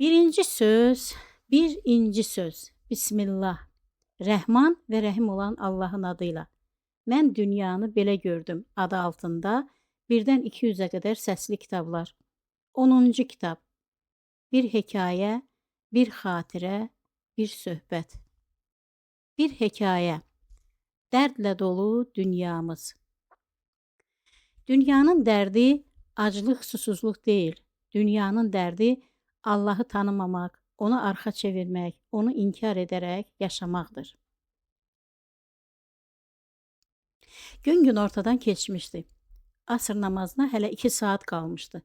Birinci söz, bir inci söz. Bismillah. Rəhman və Rəhim olan Allahın adıyla. Mən dünyanı belə gördüm adı altında birdən 200-ə qədər səsli kitablar. 10-cu kitab. Bir hekayə, bir xatirə, bir söhbət. Bir hekayə. Dərdlə dolu dünyamız. Dünyanın dərdi aclıq, susuzluq deyil. Dünyanın dərdi Allahı tanımamaq, ona arxa çevirmək, onu inkar edərək yaşamaqdır. Gün günortadan keçmişdi. Asr namazına hələ 2 saat qalmışdı.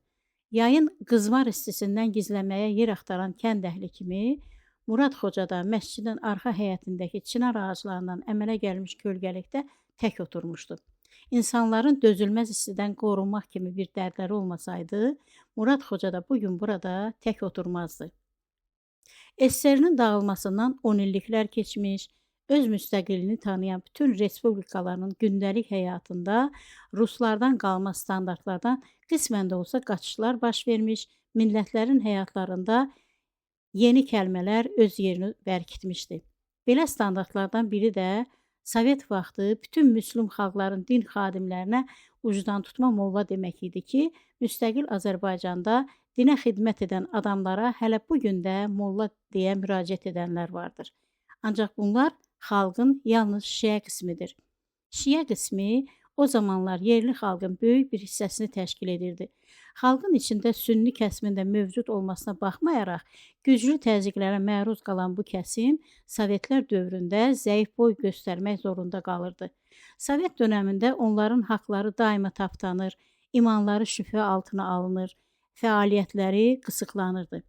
Yayın qızmar istisindən gizlənməyə yer axtaran kənd əhli kimi Murad Xoca da məscidin arxa həyətindəki çınar ağaclarından əmələ gəlmiş kölgəlikdə tək oturmuşdu. İnsanların dözülməz istidən qorunmaq kimi bir dərdləri olmasaydı, Murad Xoca da bugün burada tək oturmazdı. SSR-nin dağılmasından 10 illiklər keçmiş, öz müstəqilliyini tanıyan bütün respublikaların gündəlik həyatında ruslardan qalma standartlardan qismən də olsa qaçışlar baş vermiş, millətlərin həyatlarında yeni kəlmələr öz yerini bərkitmişdi. Belə standartlardan biri də Sovet vaxtı bütün müslim xalqların din xadimlərinə ucdan tutma molla demək idi ki, müstəqil Azərbaycanda dinə xidmət edən adamlara hələ bu gün də molla deyə müraciət edənlər vardır. Ancaq bunlar xalqın yalnız şiə qismidir. Şiə qismi o zamanlar yerli xalqın böyük bir hissəsini təşkil edirdi. Xalqın içində sünni kəsimində mövcud olmasına baxmayaraq, güclü təzyiqlərə məruz qalan bu kəsim Sovetlər dövründə zəif boy göstərmək zorunda qalırdı. Sovet dönəmində onların haqları daima tapdanır, imanları şübhə altına alınır, fəaliyyətləri qısıqlanırdı.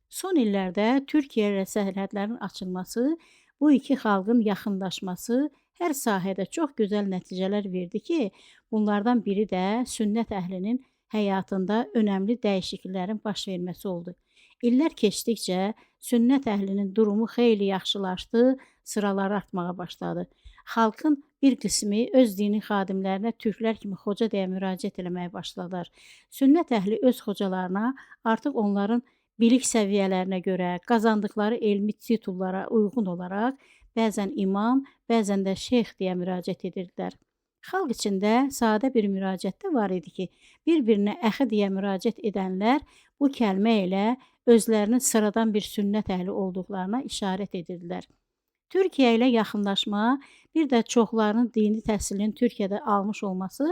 Son illərdə Türkiyə ilə sərhədlərin açılması, bu iki xalqın yaxınlaşması hər sahədə çox gözəl nəticələr verdi ki, bunlardan biri də sünnət əhlinin həyatında önəmli dəyişikliklərin baş verməsi oldu. İllər keçdikcə sünnət əhlinin durumu xeyli yaxşılaşdı, sıraları artmağa başladı. Xalqın bir qismi öz dini xadimlərinə türklər kimi xoca deyə müraciət eləməyə başladılar. Sünnət əhli öz xocalarına artıq onların bilik səviyyələrinə görə, qazandıqları elmi titullara uyğun olaraq bəzən imam, bəzən də şeyx deyə müraciət edirdilər. Xalq içində sadə bir müraciət də var idi ki, bir-birinə əxi deyə müraciət edənlər bu kəlmə ilə özlərinin sıradan bir sünnət əhli olduqlarına işarət edirdilər. Türkiyə ilə yaxınlaşma, bir də çoxlarının dini təhsilini Türkiyədə almış olması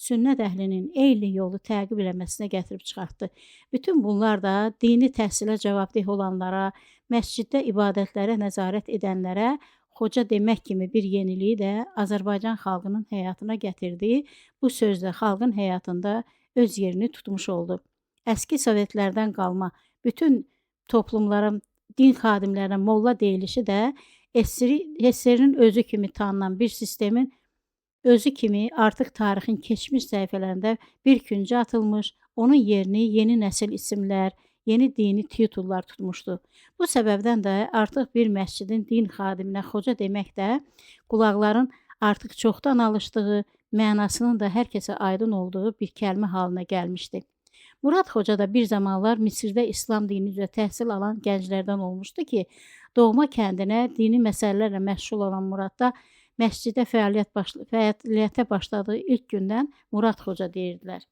sünnət əhlinin eyni yolu təqib eləməsinə gətirib çıxartdı. Bütün bunlar da dini təhsilə cavabdeh olanlara, məsciddə ibadətlərə nəzarət edənlərə xoca demək kimi bir yeniliyi də Azərbaycan xalqının həyatına gətirdi. Bu söz də xalqın həyatında öz yerini tutmuş oldu. Əski Sovetlərdən qalma bütün toplumların din xadimlərinə molla deyilişi də SSR-nin özü kimi tanınan bir sistemin özü kimi artıq tarixin keçmiş səhifələrində bir küncə atılmış, onun yerini yeni nəsil isimlər, yeni dini titullar tutmuşdu. Bu səbəbdən də artıq bir məscidin din xadiminə xoca demək də qulaqların artıq çoxdan alışdığı, mənasının da hər kəsə aydın olduğu bir kəlmə halına gəlmişdi. Murad Xoca da bir zamanlar Misirdə İslam dini üzrə təhsil alan gənclərdən olmuşdu ki, doğma kəndinə dini məsələlərlə məşğul olan Muradda məsciddə fəaliyyətə başladığı ilk gündən Murad Xoca deyirdilər.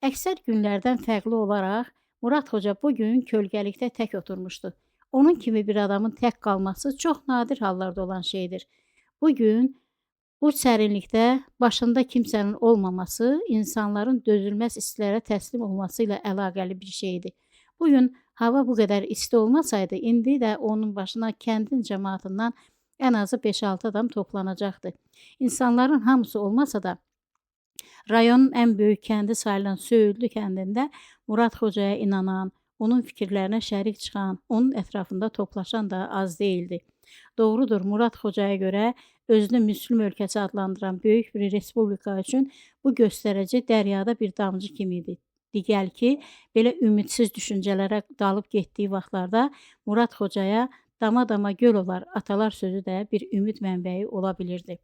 Əksər günlərdən fərqli olaraq Murad Xoca bu gün kölgəlikdə tək oturmuşdu. Onun kimi bir adamın tək qalması çox nadir hallarda olan şeydir. Bu gün bu sərinlikdə başında kimsənin olmaması insanların dözülməz istilərə təslim olması ilə əlaqəli bir şeydir. Bu gün hava bu qədər isti olmasaydı, indi də onun başına kəndin cəmaatından ən azı 5-6 adam toplanacaqdı. İnsanların hamısı olmasa da rayonun ən böyük kəndi sayılan Söğütlü kəndində Murad Xocaya inanan, onun fikirlərinə şərik çıxan, onun ətrafında toplaşan da az deyildi. Doğrudur, Murad Xocaya görə özünü Müslüm ölkəsi adlandıran böyük bir respublika üçün bu göstərici dəryada bir damcı kimi idi. Digəl ki, belə ümidsiz düşüncələrə dalıb getdiyi vaxtlarda Murad Xocaya dama-dama göl olar atalar sözü də bir ümid mənbəyi ola bilirdi.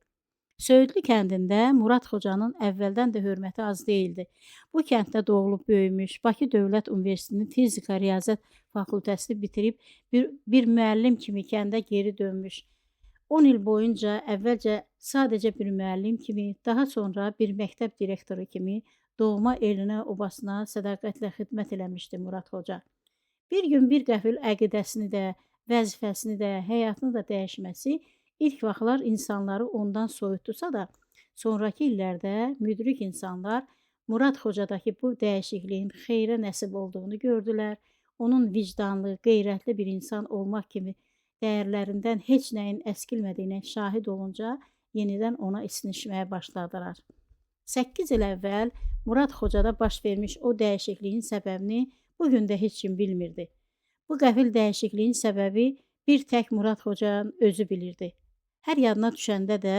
Söyüdlü kəndində Murad Xocanın əvvəldən də hörməti az deyildi. Bu kənddə doğulub böyümüş, Bakı Dövlət Universitetinin fizika riyaziyyat fakültəsini bitirib bir müəllim kimi kəndə geri dönmüş. 10 il boyunca əvvəlcə sadəcə bir müəllim kimi, daha sonra bir məktəb direktoru kimi doğma elinə, obasına sədaqətlə xidmət eləmişdi Murad Xoca. Bir gün bir qəfil əqidəsini də, vəzifəsini də, həyatını da dəyişməsi ilk vaxtlar insanları ondan soyutdusa da, sonrakı illərdə müdrik insanlar Murad Xocadakı bu dəyişikliyin xeyrə nəsib olduğunu gördülər. Onun vicdanlı, qeyrətli bir insan olmaq kimi dəyərlərindən heç nəyin əskilmədiyinə şahid olunca yenidən ona isinişməyə başladılar. 8 il əvvəl Murad Xocada baş vermiş o dəyişikliyin səbəbini bu gün də heç kim bilmirdi. Bu qəfil dəyişikliyin səbəbi bir tək Murad Xocanın özü bilirdi. Hər yadına düşəndə də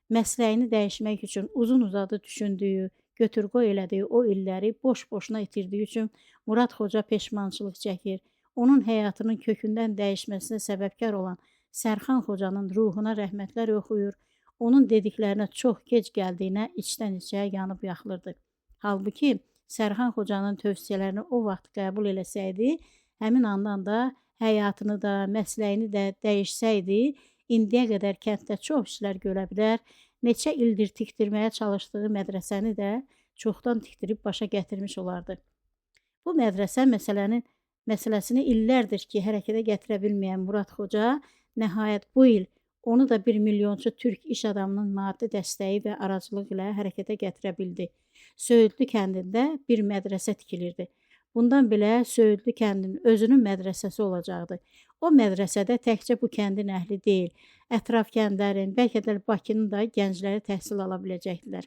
məsləyini dəyişmək üçün uzun-uzadı düşündüyü, götür-qoy elədiyi o illəri boş-boşuna itirdiyi üçün Murad Xoca peşmançılıq çəkir. Onun həyatının kökündən dəyişməsinə səbəbkar olan Sərxan Xocanın ruhuna rəhmətlər oxuyur, onun dediklərinə çox gec gəldiyinə içdən-içə yanıb yaxılırdı. Halbuki Sərxan Xocanın tövsiyələrini o vaxt qəbul eləsəydi, həmin andan da həyatını da, məsləyini də dəyişsəydi, indiyə qədər kənddə çox işlər görə bilər, neçə ildir tikdirməyə çalışdığı mədrəsəni də çoxdan tikdirib başa gətirmiş olardı. Bu mədrəsə məsələsini illərdir ki, hərəkətə gətirə bilməyən Murad Xoca nəhayət bu il onu da 1 milyonçu türk iş adamının maddi dəstəyi və aracılığı ilə hərəkətə gətirə bildi. Söyüdlü kəndində bir mədrəsə tikilirdi. Bundan belə Söyüdlü kəndinin özünün mədrəsəsi olacaqdı. O mədrəsədə təkcə bu kəndin əhli deyil, ətraf kəndlərin, bəlkə də Bakının da gəncləri təhsil ala biləcəkdilər.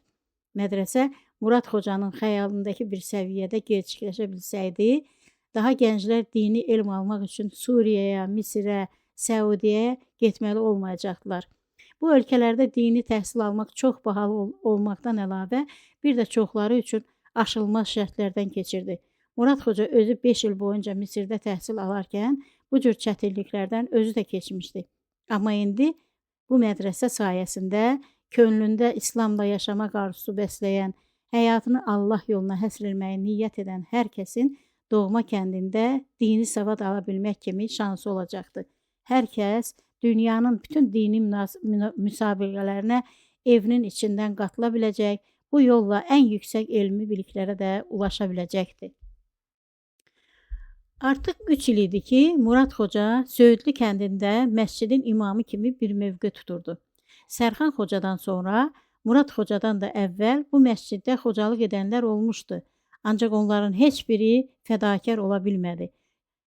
Mədrəsə Murad Xocanın xəyalındakı bir səviyyədə gerçəkləşə bilsəydi, daha gənclər dini elm almaq üçün Suriyaya, Misirə, Səudiyyəyə getməli olmayacaqdılar. Bu ölkələrdə dini təhsil almaq çox bahalı olmaqdan əlavə, bir də çoxları üçün aşılmaz şərtlərdən keçirdi. Murad Xoca özü 5 il boyunca Misirdə təhsil alarkən bu cür çətinliklərdən özü də keçmişdi. Amma indi bu mədrəsə sayəsində könlündə İslamla yaşamaq arzusu bəsləyən, həyatını Allah yoluna həsr etməyi niyyət edən hər kəsin doğma kəndində dini savad ala bilmək kimi şansı olacaqdı. Hər kəs dünyanın bütün dini müsabiqələrinə evinin içindən qatıla biləcək, bu yolla ən yüksək elmi biliklərə də ulaşa biləcəkdi. Artıq 3 il idi ki, Murad Xoca Söyüdlü kəndində məscidin imamı kimi bir mövqe tuturdu. Sərxan Xocadan sonra, Murad Xocadan da əvvəl bu məsciddə xocalıq edənlər olmuşdu. Ancaq onların heç biri fədakar ola bilmədi.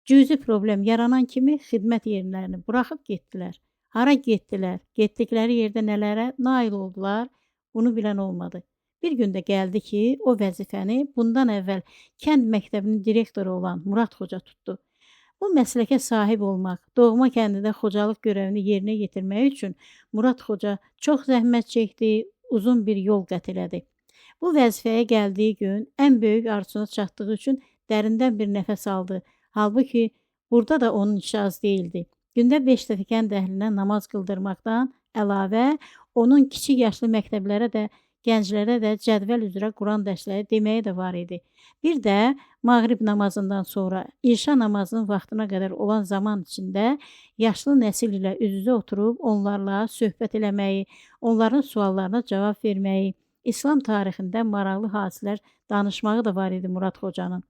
Cüzi problem yaranan kimi xidmət yerlərini buraxıb getdilər. Hara getdilər, getdikləri yerdə nələrə nail oldular, bunu bilən olmadı. Bir gün də gəldi ki, o vəzifəni bundan əvvəl kənd məktəbinin direktoru olan Murad Xoca tutdu. Bu məsləkə sahib olmaq, doğma kəndində xocalıq görevini yerinə yetirmək üçün Murad Xoca çox zəhmət çəkdi, uzun bir yol qət elədi. Bu vəzifəyə gəldiyi gün ən böyük arzusuna çatdığı üçün dərindən bir nəfəs aldı. Halbuki burada da onun işi az deyildi. Gündə 5 dəfə kənd əhlinə namaz qıldırmaqdan əlavə, onun kiçik yaşlı məktəblərə də, gənclərə də cədvəl üzrə Quran dərsləri deməyi də var idi. Bir də mağrib namazından sonra irşa namazının vaxtına qədər olan zaman içində yaşlı nəsil ilə üz-üzə oturub onlarla söhbət eləməyi, onların suallarına cavab verməyi, İslam tarixində maraqlı hadisələr danışmağı da var idi Murad Xocanın.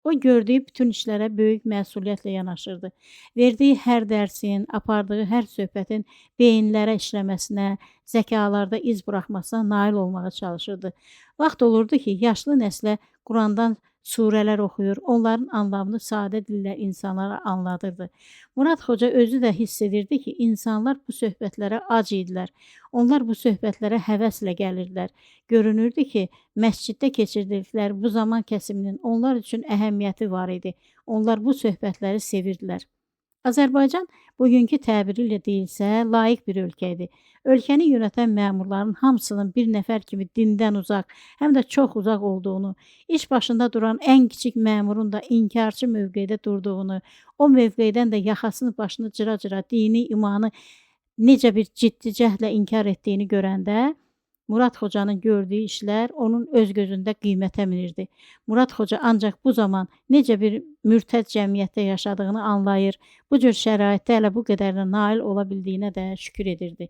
O gördüyü bütün işlərə böyük məsuliyyətlə yanaşırdı. Verdiyi hər dərsin, apardığı hər söhbətin beyinlərə işləməsinə, zəkalarda iz buraxmasına nail olmağa çalışırdı. Vaxt olurdu ki, yaşlı nəslə Qurandan surələr oxuyur, onların anlamını sadə dillə insanlara anladırdı. Murad Xoca özü də hiss edirdi ki, insanlar bu söhbətlərə ac idilər. Onlar bu söhbətlərə həvəslə gəlirdilər. Görünürdü ki, məsciddə keçirdikləri bu zaman kəsiminin onlar üçün əhəmiyyəti var idi. Onlar bu söhbətləri sevirdilər. Azərbaycan bugünkü təbiri ilə deyilsə, layiq bir ölkə idi. Ölkəni yönətən məmurların hamısının bir nəfər kimi dindən uzaq, həm də çox uzaq olduğunu, iş başında duran ən kiçik məmurun da inkarçı mövqedə durduğunu, o mövqedən də yaxasını başını cıra-cıra dini imanı necə bir ciddi cəhdlə inkar etdiyini görəndə Murad Xocanın gördüyü işlər onun öz gözündə qiymətə minirdi. Murad Xoca ancaq bu zaman necə bir mürtəd cəmiyyətdə yaşadığını anlayır, bu cür şəraitdə hələ bu qədərinə nail ola bildiyinə də şükür edirdi.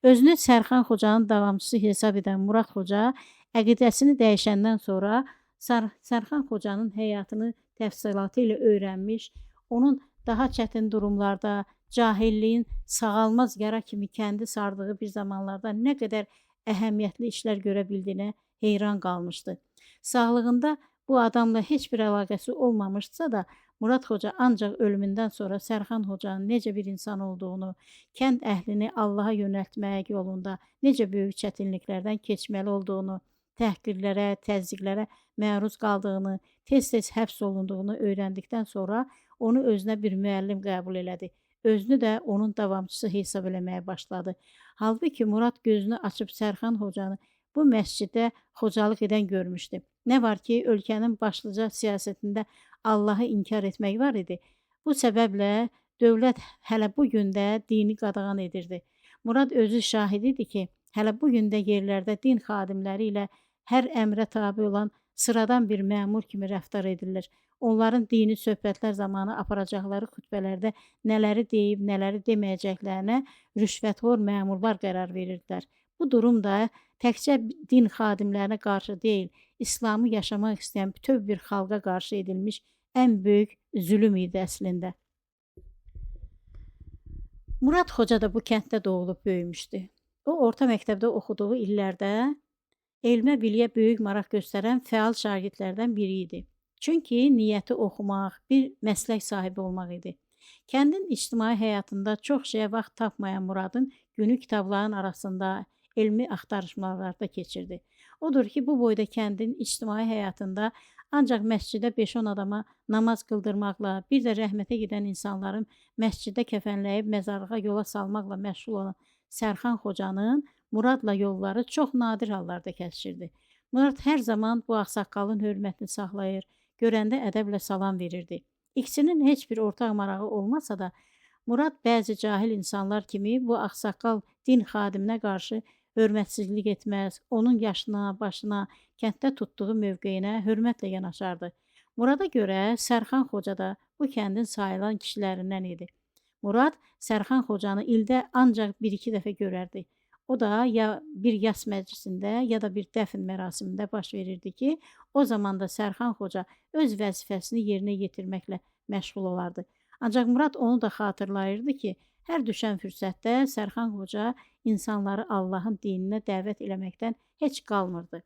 Özünü Sərxan Xocanın davamçısı hesab edən Murad Xoca əqidəsini dəyişəndən sonra Sərxan Xocanın həyatını təfsilatı ilə öyrənmiş, onun daha çətin durumlarda, cahilliyin sağalmaz yara kimi kəndi sardığı bir zamanlarda nə qədər əhəmiyyətli işlər görə bildiyinə heyran qalmışdı. Sağlığında bu adamla heç bir əlaqəsi olmamışsa da, Murad Xoca ancaq ölümündən sonra Sərxan Xocanın necə bir insan olduğunu, kənd əhlini Allaha yönəltmək yolunda necə böyük çətinliklərdən keçməli olduğunu, təhqirlərə, təzyiqlərə məruz qaldığını, tez-tez həbs olunduğunu öyrəndikdən sonra onu özünə bir müəllim qəbul elədi. Özünü də onun davamçısı hesab eləməyə başladı. Halbuki Murad gözünü açıb Sərxan Xocanı bu məsciddə xocalıq edən görmüşdü. Nə var ki, ölkənin başlıca siyasətində Allahı inkar etmək var idi. Bu səbəblə dövlət hələ bu gün də dini qadağan edirdi. Murad özü şahid idi ki, hələ bu gün də yerlərdə din xadimləri ilə hər əmrə tabi olan sıradan bir məmur kimi rəftar edilir. Onların dini söhbətlər zamanı aparacaqları xütbələrdə nələri deyib, nələri deməyəcəklərinə rüşvətxor məmurlar qərar verirdilər. Bu durum da təkcə din xadimlərinə qarşı deyil, İslamı yaşamaq istəyən bütöv bir xalqa qarşı edilmiş ən böyük zülüm idi əslində. Murad Xoca da bu kənddə doğulub böyümüşdü. O, orta məktəbdə oxuduğu illərdə elmə biliyə böyük maraq göstərən fəal şagirdlərdən biri idi. Çünki niyyəti oxumaq, bir məslək sahibi olmaq idi. Kəndin ictimai həyatında çox şeyə vaxt tapmayan Muradın günü kitabların arasında elmi axtarışmalarda keçirdi. Odur ki, bu boyda kəndin ictimai həyatında ancaq məscidə 5-10 adama namaz qıldırmaqla, bir də rəhmətə gedən insanların məsciddə kəfənləyib məzarlığa yola salmaqla məşğul olan Sərxan Xocanın Muradla yolları çox nadir hallarda kəsişirdi. Murad hər zaman bu ağsaqqalın hörmətini saxlayır, görəndə ədəblə salam verirdi. İkisinin heç bir ortaq marağı olmasa da, Murad bəzi cahil insanlar kimi bu ağsaqqal din xadiminə qarşı hörmətsizlik etməz, onun yaşına, başına, kənddə tutduğu mövqeyinə hörmətlə yanaşardı. Murada görə Sərxan Xoca da bu kəndin sayılan kişilərindən idi. Murad Sərxan Xocanı ildə ancaq bir-iki dəfə görərdi. O da ya bir yas məclisində, ya da bir dəfn mərasimində baş verirdi ki, o zaman da Sərxan Xoca öz vəzifəsini yerinə yetirməklə məşğul olardı. Ancaq Murad onu da xatırlayırdı ki, hər düşən fürsətdə Sərxan Xoca insanları Allahın dininə dəvət eləməkdən heç qalmırdı.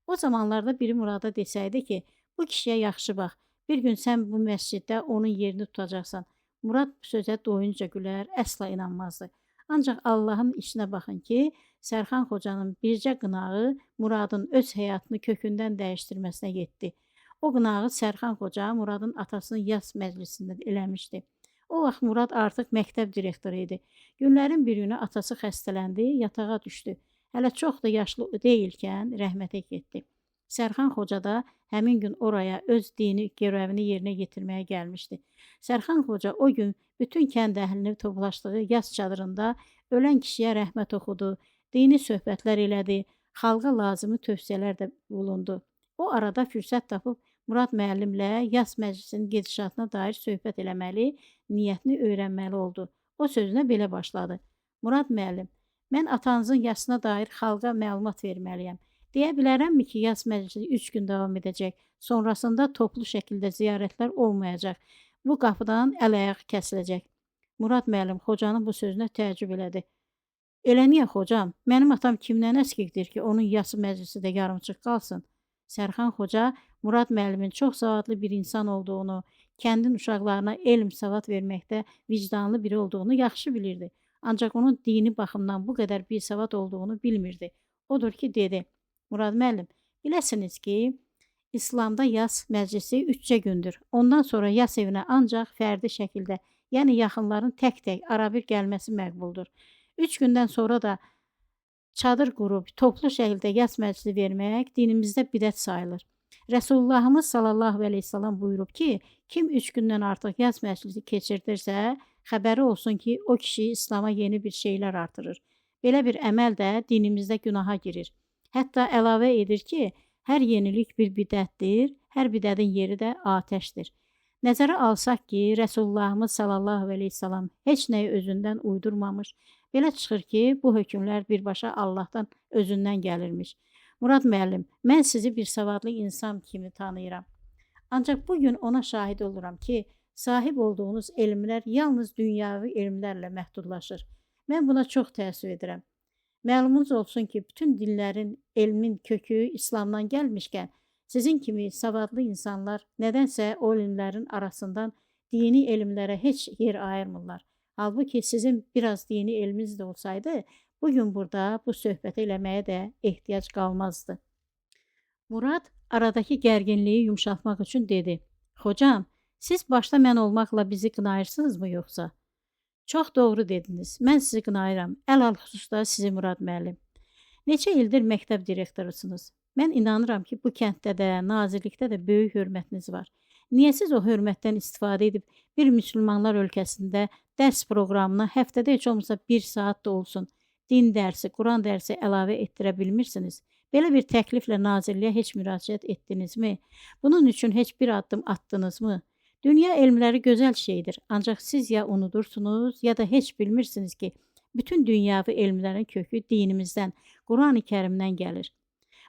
O zamanlarda biri Murada desəydi ki, bu kişiyə yaxşı bax, bir gün sən bu məsciddə onun yerini tutacaqsan. Murad bu sözə doyunca gülər, əsla inanmazdı. Ancaq Allahın işinə baxın ki, Sərxan Xocanın bircə qınağı Muradın öz həyatını kökündən dəyişdirməsinə yetdi. O qınağı Sərxan Xoca Muradın atasının yas məclisində eləmişdi. O vaxt Murad artıq məktəb direktoru idi. Günlərin bir günü atası xəstələndi, yatağa düşdü. Hələ çox da yaşlı deyilkən rəhmətə getdi. Sərxan Xoca da həmin gün oraya öz dini görevini yerinə yetirməyə gəlmişdi. Sərxan Xoca o gün bütün kənd əhlini toplaşdığı yas çadırında ölən kişiyə rəhmət oxudu, dini söhbətlər elədi, xalqa lazımi tövsiyələr də bulundu. O arada fürsət tapıb Murad müəllimlə yas məclisinin gedişatına dair söhbət eləməli, niyyətini öyrənməli oldu. O sözünə belə başladı. Murad müəllim, mən atanızın yasına dair xalqa məlumat verməliyəm. Deyə bilərəmmi ki, yas məclisi 3 gün davam edəcək, sonrasında toplu şəkildə ziyarətlər olmayacaq. Bu qapıdan əl-ayaq kəsiləcək. Murad müəllim xocanın bu sözünə təəccüb elədi. Elə niyə xocam? Mənim atam kimdən əskikdir ki, onun yası məclisi də yarımçıq qalsın? Sərxan Xoca Murad müəllimin çox savadlı bir insan olduğunu, kəndin uşaqlarına elm savad verməkdə vicdanlı biri olduğunu yaxşı bilirdi. Ancaq onun dini baxımdan bu qədər bisavad olduğunu bilmirdi. Odur ki, dedi, Murad müəllim, biləsiniz ki, İslamda yas məclisi 3 gündür. Ondan sonra yas evinə ancaq fərdi şəkildə, yəni yaxınların tək-tək arabir gəlməsi məqbuldur. 3 gündən sonra da çadır qurub toplu şəkildə yas məclisi vermək dinimizdə bidət sayılır. Rəsulullahımız sallallahu əleyhissalam buyurub ki, kim 3 gündən artıq yas məclisi keçirdirsə, xəbəri olsun ki, o kişi İslama yeni bir şeylər artırır. Belə bir əməl də dinimizdə günaha girir. Hətta əlavə edir ki, hər yenilik bir bidətdir, hər bidətin yeri də atəşdir. Nəzərə alsaq ki, Rəsulullahımız sallallahu əleyhissalam heç nəyi özündən uydurmamış, belə çıxır ki, bu hökmlər birbaşa Allahdan özündən gəlirmiş. Murad müəllim, mən sizi bir savadlı insan kimi tanıyıram. Ancaq bu gün ona şahid oluram ki, sahib olduğunuz elmlər yalnız dünyavi elmlərlə məhdudlaşır. Mən buna çox təəssüf edirəm. Məlumunuz olsun ki, bütün dinlərin, elmin kökü İslamdan gəlmişkən, sizin kimi savadlı insanlar nədənsə o elmlərin arasından dini elmlərə heç yer ayırmırlar. Halbuki sizin biraz dini elminiz də olsaydı, bugün burada bu söhbəti eləməyə də ehtiyac qalmazdı. Murad aradakı gərginliyi yumşaltmaq üçün dedi: "Xocam, siz başda mən olmaqla bizi qınayırsınızmı yoxsa?" "Çox doğru dediniz. Mən sizi qınayıram. Əlal xüsusda sizi Murad müəllim. Neçə ildir məktəb direktorusunuz. Mən inanıram ki, bu kənddə də, nazirlikdə də böyük hörmətiniz var. Niyə siz o hörmətdən istifadə edib bir müsəlmanlar ölkəsində dərs proqramına həftədə heç olmasa bir saat da olsun din dərsi, Quran dərsi əlavə etdirə bilmirsiniz? Belə bir təkliflə nazirliyə heç müraciət etdinizmi? Bunun üçün heç bir addım atdınızmı? Dünya elmləri gözəl şeydir, ancaq siz ya unudursunuz, ya da heç bilmirsiniz ki, bütün dünyavi elmlərin kökü dinimizdən, Qurani Kərimdən gəlir.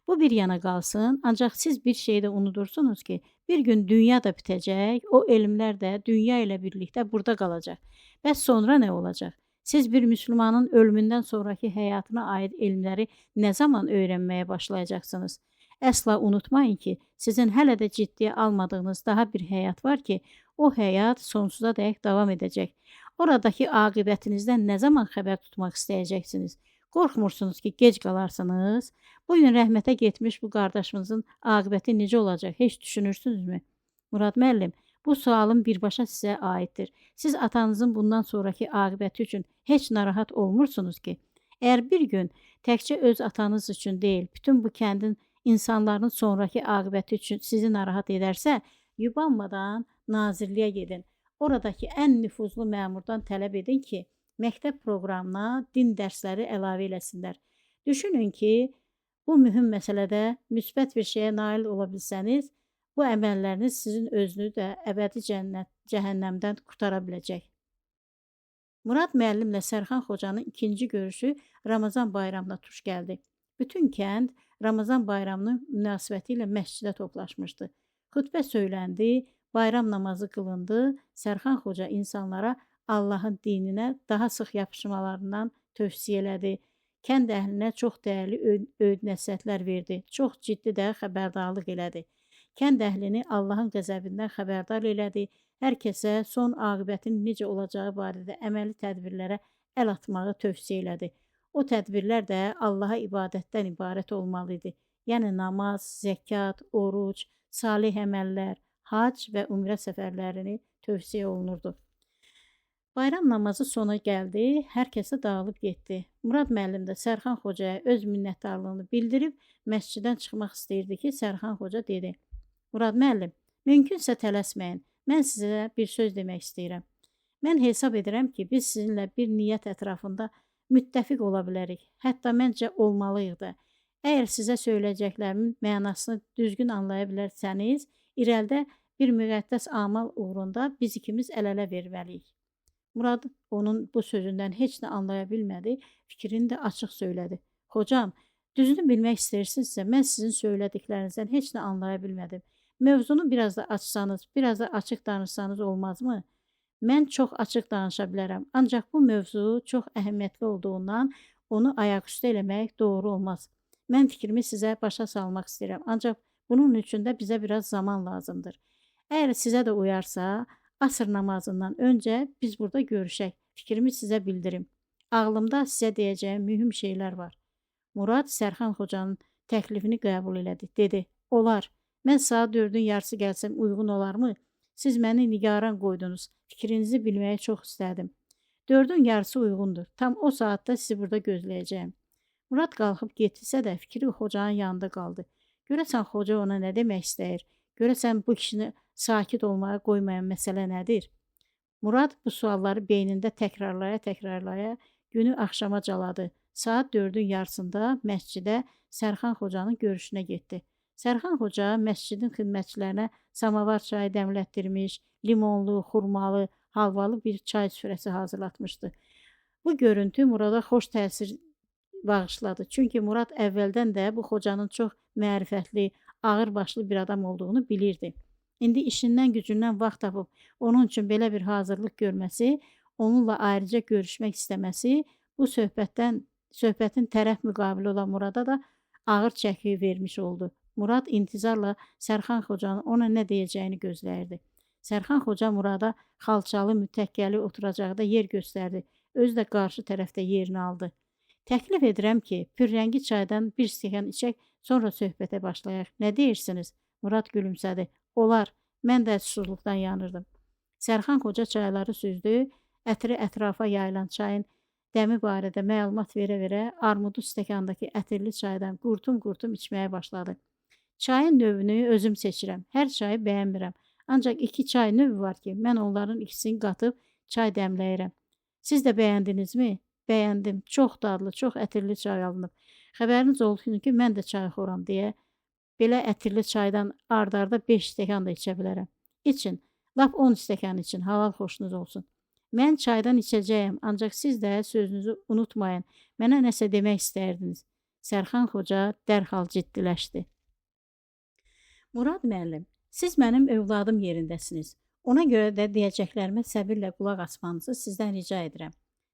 Bu bir yana qalsın, ancaq siz bir şeyi də unudursunuz ki, bir gün dünya da bitəcək, o elmlər də dünya ilə birlikdə burada qalacaq. Bəs sonra nə olacaq? Siz bir müsəlmanın ölümündən sonraki həyatına aid elmləri nə zaman öyrənməyə başlayacaqsınız? Əsla unutmayın ki, sizin hələ də ciddiyə almadığınız daha bir həyat var ki, o həyat sonsuza dək davam edəcək. Oradakı aqibətinizdən nə zaman xəbər tutmaq istəyəcəksiniz? Qorxmursunuz ki, gec qalarsınız? Bu gün rəhmətə getmiş bu qardaşınızın aqibəti necə olacaq? Heç düşünürsünüzmü? Murad müəllim, bu sualım birbaşa sizə aiddir. Siz atanızın bundan sonraki aqibəti üçün heç narahat olmursunuz ki? Əgər bir gün təkcə öz atanız üçün deyil, bütün bu kəndin insanların sonraki aqibəti üçün sizi narahat edərsə, yubanmadan nazirliyə gedin. Oradakı ən nüfuzlu məmurdan tələb edin ki, məktəb proqramına din dərsləri əlavə eləsinlər. Düşünün ki, bu mühüm məsələdə müsbət bir şeyə nail ola bilsəniz, bu əməlləriniz sizin özünü də əbədi cəhənnəmdən qurtara biləcək. Murad müəllimlə Sərxan xocanın ikinci görüşü Ramazan bayramına tuş gəldi. Bütün kənd Ramazan bayramının münasibəti ilə məscidə toplaşmışdı. Xütbə söyləndi, bayram namazı qılındı. Sərxan xoca insanlara Allahın dininə daha sıx yapışmalarından tövsiyə elədi. Kənd əhlinə çox dəyərli öyüd nəsihətlər verdi. Çox ciddi də xəbərdarlıq elədi. Kənd əhlini Allahın qəzəbindən xəbərdar elədi. Hər kəsə son aqibətin necə olacağı barədə əməli tədbirlərə əl atmağı tövsiyə elədi. O tədbirlər də Allaha ibadətdən ibarət olmalı idi. Yəni namaz, zəkat, oruc, salih əməllər, hac və ümrə səfərlərini tövsiyə olunurdu. Bayram namazı sona gəldi, hər kəsə dağılıb getdi. Murad müəllim də Sərxan xocaya öz minnətdarlığını bildirib məsciddən çıxmaq istəyirdi ki, Sərxan xoca dedi: "Murad müəllim, mümkünsə tələsməyin. Mən sizə bir söz demək istəyirəm. Mən hesab edirəm ki, biz sizinlə bir niyyət ətrafında müttəfiq ola bilərik. Hətta məncə olmalıyıq da. Əgər sizə söyləyəcəklərimin mənasını düzgün anlaya bilərsəniz, irəlidə bir müqəddəs amal uğrunda biz ikimiz əl-ələ verməliyik." Murad onun bu sözündən heç nə anlaya bilmədi, fikrini də açıq söylədi. "Xocam, düzünü bilmək istəyirsinizsə, mən sizin söylədiklərinizdən heç nə anlaya bilmədim. Mövzunu biraz da açsanız, biraz da açıq danışsanız olmazmı? Mən çox açıq danışa bilərəm, ancaq bu mövzu çox əhəmiyyətli olduğundan onu ayaqüstü eləmək doğru olmaz. Mən fikrimi sizə başa salmaq istəyirəm, ancaq bunun üçün də bizə biraz zaman lazımdır. Əgər sizə də uyarsa, asr namazından öncə biz burada görüşək, fikrimi sizə bildirim. Ağlımda sizə deyəcəyim mühüm şeylər var." Murad Sərxan xocanın təklifini qəbul elədi. Dedi: "Olar. Mən saat 4-ün yarısı gəlsəm uyğun olarmı? Siz məni nigaran qoydunuz. Fikrinizi bilməyi çox istədim. 4-ün yarısı uyğundur. Tam o saatda sizi burada gözləyəcəyim." Murad qalxıb getdisə də fikri xocanın yanında qaldı. Görəsən xoca ona nə demək istəyir? Görəsən bu kişini sakit olmaya qoymayan məsələ nədir? Murad bu sualları beynində təkrarlaya-təkrarlaya günü axşama caladı. Saat 4-ün yarısında məscidə Sərxan Xocanın görüşünə getdi. Sərxan Xoca məscidin xidmətçilərinə samavar çayı dəmlətdirmiş, limonlu, xurmalı, halvalı bir çay süfrəsi hazırlatmışdı. Bu görüntü Murada xoş təsir bağışladı. Çünki Murad əvvəldən də bu xocanın çox mərifətli, ağırbaşlı bir adam olduğunu bilirdi. İndi işindən gücündən vaxt tapıb onun üçün belə bir hazırlıq görməsi, onunla ayrıca görüşmək istəməsi bu söhbətin tərəf müqabili olan Murada da ağır çəki vermiş oldu. Murad intizarla Sərxan Xocanın ona nə deyəcəyini gözləyirdi. Sərxan Xoca Murada xalçalı, mütəkkəli oturacaqda yer göstərdi. Özü də qarşı tərəfdə yerini aldı. Təklif edirəm ki, pürrəngi çaydan bir stəkan içək, sonra söhbətə başlayaq. Nə deyirsiniz? Murad gülümsədi. Olar, mən də susuzluqdan yanırdım. Sərxan Xoca çayları süzdü, ətri ətrafa yayılan çayın dəmi barədə məlumat verə-verə armudu stəkandakı ətirli çaydan qurtum-qurtum içməyə başladı. Çayın növünü özüm seçirəm. Hər çayı bəyənmirəm. Ancaq 2 çay növü var ki, mən onların ikisini qatıb çay dəmləyirəm. Siz də bəyəndinizmi? Bəyəndim. Çox dadlı, çox ətirli çay alınıb. Xəbəriniz olsun ki, mən də çay xoram deyə belə ətirli çaydan ard-arda 5 stəkan da içə bilərəm. İçin, lap 10 stəkan için, halal xoşunuz olsun. Mən çaydan içəcəyəm, ancaq siz də sözünüzü unutmayın. Mənə nəsə demək istəyirdiniz. Sərxan Xoca dərhal ciddiləşdi. Murad müəllim, siz mənim övladım yerindəsiniz. Ona görə də deyəcəklərimə səbirlə qulaq asmanızı sizdən rica edirəm.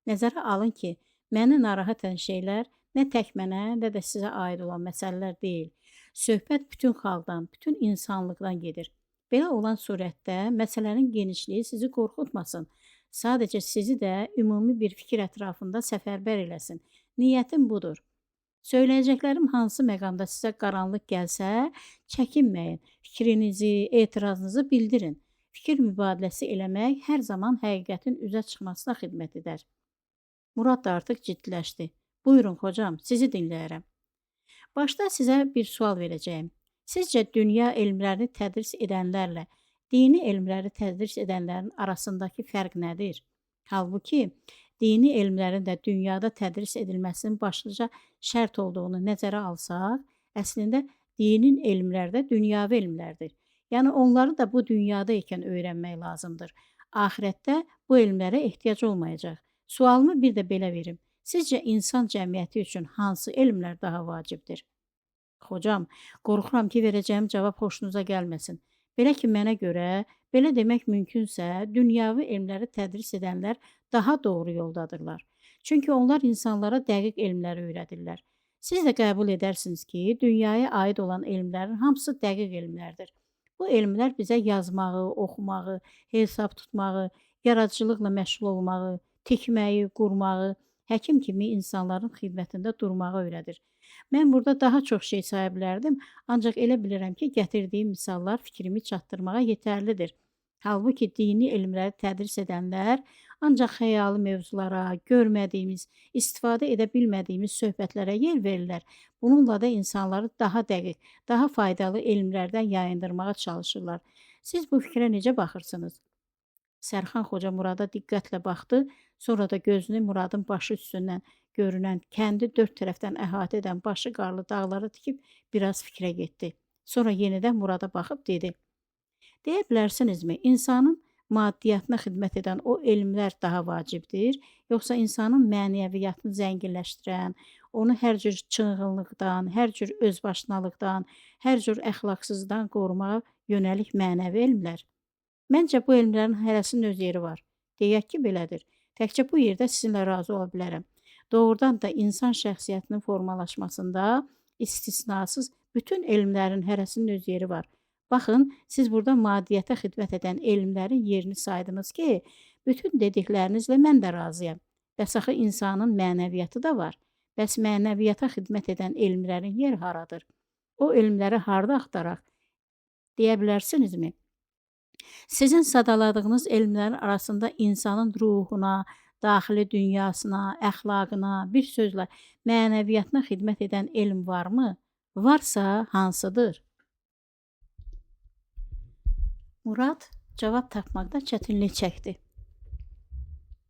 Nəzərə alın ki, məni narahat edən şeylər nə tək mənə, nə də sizə aid olan məsələlər deyil. Söhbət bütün xalqdan, bütün insanlıqdan gedir. Belə olan surətdə məsələnin genişliyi sizi qorxutmasın. Sadəcə sizi də ümumi bir fikir ətrafında səfərbər eləsin. Niyyətim budur. Söyləyəcəklərim hansı məqamda sizə qaranlıq gəlsə, çəkinməyin. Fikrinizi, etirazınızı bildirin. Fikir mübadiləsi eləmək hər zaman həqiqətin üzə çıxmasına xidmət edər. Murad da artıq ciddiləşdi. Buyurun xocam, sizi dinləyirəm. Başda sizə bir sual verəcəyim. Sizcə dünya elmlərini tədris edənlərlə dini elmləri tədris edənlərin arasındakı fərq nədir? Halbuki, dini elmlərin də dünyada tədris edilməsinin başlıca şərt olduğunu nəzərə alsaq, əslində dinin elmləri də dünyavi elmlərdir. Yəni onları da bu dünyada ikən öyrənmək lazımdır. Axirətdə bu elmlərə ehtiyac olmayacaq. Sualımı bir də belə verim. Sizcə insan cəmiyyəti üçün hansı elmlər daha vacibdir? Xocam, qorxuram ki, verəcəyim cavab xoşunuza gəlməsin. Belə ki, mənə görə, belə demək mümkünsə, dünyavi elmləri tədris edənlər daha doğru yoldadırlar. Çünki onlar insanlara dəqiq elmləri öyrədirlər. Siz də qəbul edərsiniz ki, dünyaya aid olan elmlərin hamısı dəqiq elmlərdir. Bu elmlər bizə yazmağı, oxumağı, hesab tutmağı, yaradıcılıqla məşğul olmağı, tikməyi, qurmağı, həkim kimi insanların xidmətində durmağı öyrədir. Mən burada daha çox şey saya bilərdim, ancaq elə bilirəm ki, gətirdiyim misallar fikrimi çatdırmağa yetərlidir. Halbuki dini elmləri tədris edənlər ancaq xəyali mövzulara, görmədiyimiz, istifadə edə bilmədiyimiz söhbətlərə yer verirlər. Bununla da insanları daha dəqiq, daha faydalı elmlərdən yayındırmağa çalışırlar. Siz bu fikrə necə baxırsınız? Sərxan Xoca Murada diqqətlə baxdı, sonra da gözünü Muradın başı üstündən görünən, kəndi dörd tərəfdən əhatə edən başı qarlı dağlara tikib biraz fikrə getdi. Sonra yenidən Murada baxıb dedi: Deyə bilərsinizmi, insanın maddiyyatına xidmət edən o elmlər daha vacibdir, yoxsa insanın mənəviyyatını zənginləşdirən, onu hər cür çınğınlıqdan, hər cür özbaşınalıqdan, hər cür əxlaqsızdan qorumağa yönəlik mənəvi elmlər? Məncə bu elmlərin hərəsinin öz yeri var. Deyək ki, belədir. Təkcə bu yerdə sizinlə razı ola bilərəm. Doğrudan da insan şəxsiyyətinin formalaşmasında istisnasız bütün elmlərin hərəsinin öz yeri var. Baxın, siz burada maddiyyata xidmət edən elmlərin yerini saydınız ki, bütün dediklərinizlə mən də razıyam. Bəs axı insanın mənəviyyatı da var. Bəs mənəviyyata xidmət edən elmlərin yeri haradır? O elmləri harda axtaraq? Deyə bilərsinizmi? Sizin sadaladığınız elmlərin arasında insanın ruhuna, daxili dünyasına, əxlaqına, bir sözlə mənəviyyatına xidmət edən elm varmı? Varsa hansıdır? Murad cavab tapmaqda çətinlik çəkdi.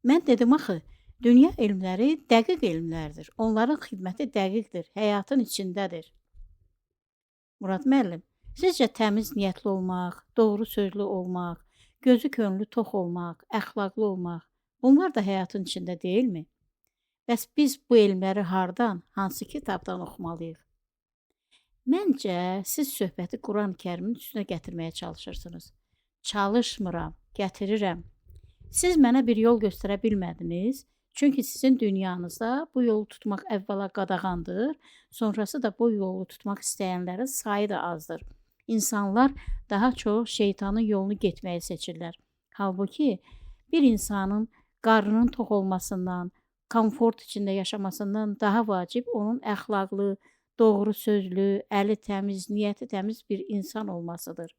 Mən dedim axı, dünya elmləri dəqiq elmlərdir. Onların xidməti dəqiqdir, həyatın içindədir. Murad müəllim, sizcə təmiz niyyətli olmaq, doğru sözlü olmaq, gözü könlü tox olmaq, əxlaqlı olmaq, bunlar da həyatın içində deyilmi? Bəs biz bu elmləri hardan, hansı kitabdan oxumalıyıq? Məncə, siz söhbəti Quran-Kərimin üstünə gətirməyə çalışırsınız. Çalışmıram, gətirirəm. Siz mənə bir yol göstərə bilmədiniz, çünki sizin dünyanızda bu yolu tutmaq əvvəla qadağandır, sonrası da bu yolu tutmaq istəyənlərin sayı da azdır. İnsanlar daha çox şeytanın yolunu getməyi seçirlər. Halbuki bir insanın qarnının tox olmasından, komfort içində yaşamasından daha vacib onun əxlaqlı, doğru sözlü, əli təmiz, niyyəti təmiz bir insan olmasıdır.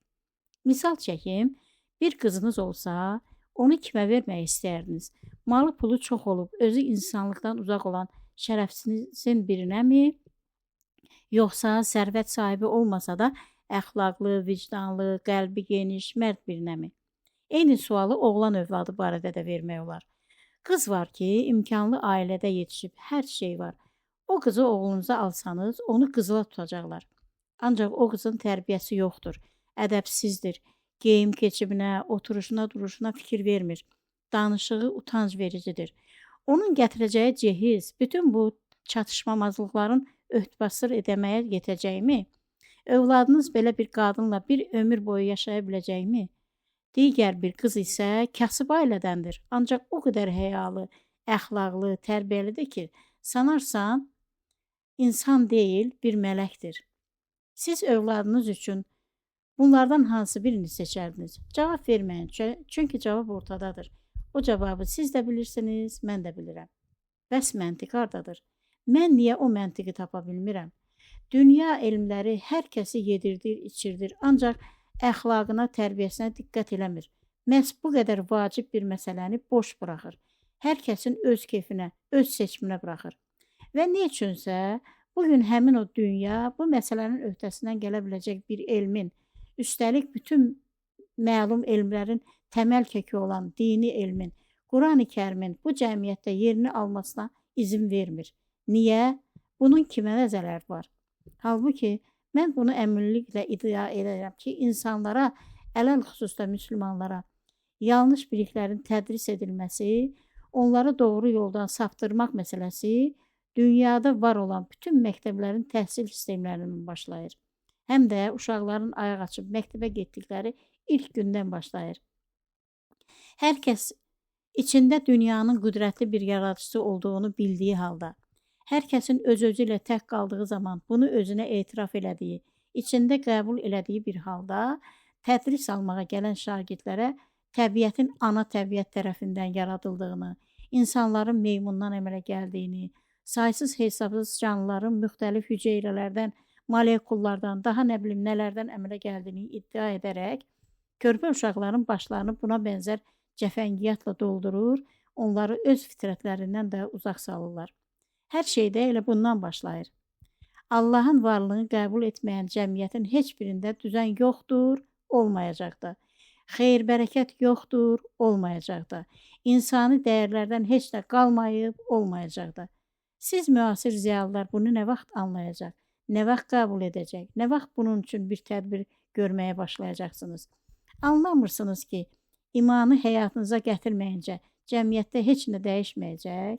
Misal çəkim, bir qızınız olsa, onu kimə vermək istəyərdiniz? Malı pulu çox olub, özü insanlıqdan uzaq olan şərəfsizin birinəmi? Yoxsa sərvət sahibi olmasa da əxlaqlı, vicdanlı, qəlbi geniş, mərd birinəmi? Eyni sualı oğlan övladı barədə də vermək olar. Qız var ki, imkanlı ailədə yetişib, hər şey var. O qızı oğlunuza alsanız, onu qızıla tutacaqlar. Ancaq o qızın tərbiyəsi yoxdur, ədəbsizdir, geyim keçiminə, oturuşuna, duruşuna fikir vermir. Danışığı utanc vericidir. Onun gətirəcəyi cehiz bütün bu çatışmamazlıqların öhdbasır edəməyə yetəcəkmi? Övladınız belə bir qadınla bir ömür boyu yaşaya biləcəkmi? Digər bir qız isə kasıb ailədəndir. Ancaq o qədər həyalı, əxlaqlı, tərbiyəlidir ki, sanarsan insan deyil, bir mələkdir. Siz övladınız üçün bunlardan hansı birini seçərdiniz? Cavab verməyin, çünki cavab ortadadır. O cavabı siz də bilirsiniz, mən də bilirəm. Bəs məntiq hardadır? Mən niyə o məntiqi tapa bilmirəm? Dünya elmləri hər kəsi yedirdir, içirdir, ancaq əxlaqına, tərbiyəsinə diqqət eləmir. Məhz bu qədər vacib bir məsələni boş buraxır. Hər kəsin öz keyfinə, öz seçiminə buraxır. Və nə üçünsə bugün həmin o dünya bu məsələnin öhdəsindən gələ biləcək bir elmin, üstəlik bütün məlum elmlərin təməl kökü olan dini elmin, Qurani Kərimin bu cəmiyyətdə yerini almasına izin vermir. Niyə? Bunun kimə nə zərəri var? Halbuki mən bunu əminliklə iddia edirəm ki, insanlara, ələl xüsusda müsəlmanlara yanlış biliklərin tədris edilməsi, onları doğru yoldan saptırmaq məsələsi dünyada var olan bütün məktəblərin təhsil sistemlərindən başlayır. Həm də uşaqların ayaq açıb məktəbə getdikləri ilk gündən başlayır. Hər kəs içində dünyanın qüdrətli bir yaradıcısı olduğunu bildiyi halda, hər kəsin öz-özü ilə tək qaldığı zaman bunu özünə etiraf elədiyi, içində qəbul elədiyi bir halda tədris almağa gələn şagirdlərə təbiətin ana təbiət tərəfindən yaradıldığını, insanların meymundan əmələ gəldiyini, saysız hesabsız canlıların müxtəlif hüceyrələrdən, molekullardan, daha nə bilim nələrdən əmələ gəldiyini iddia edərək körpə uşaqların başlarını buna bənzər cəfəngiyatla doldurur, onları öz fitrətlərindən də uzaq salırlar. Hər şeydə elə bundan başlayır. Allahın varlığını qəbul etməyən cəmiyyətin heç birində düzən yoxdur, olmayacaq da. Xeyir, bərəkət yoxdur, olmayacaq da. İnsani dəyərlərdən heç nə qalmayıb, olmayacaq da. Siz müasir ziyalılar bunu nə vaxt anlayacaq, nə vaxt qəbul edəcək, nə vaxt bunun üçün bir tədbir görməyə başlayacaqsınız? Anlamırsınız ki, imanı həyatınıza gətirməyincə cəmiyyətdə heç nə dəyişməyəcək.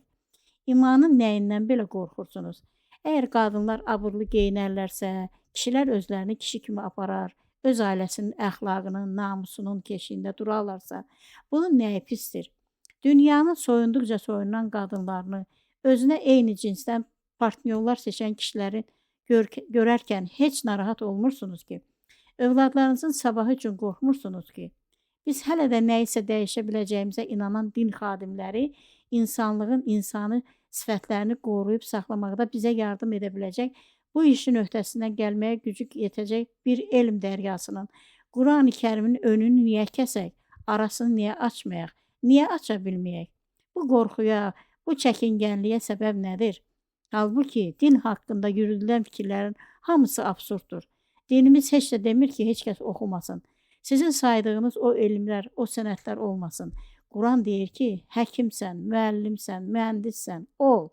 İmanın nəyindən belə qorxursunuz? Əgər qadınlar abırlı geyinərlərsə, kişilər özlərini kişi kimi aparar, öz ailəsinin əxlaqının, namusunun keşiyində durarlarsa, bunun nəyi pisdir? Dünyanın soyunduqca soyunan qadınlarını, özünə eyni cinsdən partnyorlar seçən kişiləri görərkən heç narahat olmursunuz ki, övladlarınızın sabahı üçün qorxmursunuz ki, biz hələ də nəyisə dəyişə biləcəyimizə inanan din xadimləri insanlığın insani sifətlərini qoruyub saxlamaqda bizə yardım edə biləcək, bu işin öhdəsindən gəlməyə gücü yetəcək bir elm dəryasının, Qurani Kərimin önünü niyə kəsək, arasını niyə açmayaq, niyə aça bilməyək? Bu qorxuya, bu çəkingənliyə səbəb nədir? Halbuki din haqqında yürüdülən fikirlərin hamısı absurddur. Dinimiz heç də demir ki, heç kəs oxumasın. Sizin saydığınız o elmlər, o sənətlər olmasın. Quran deyir ki, həkimsən, müəllimsən, mühəndissən, ol.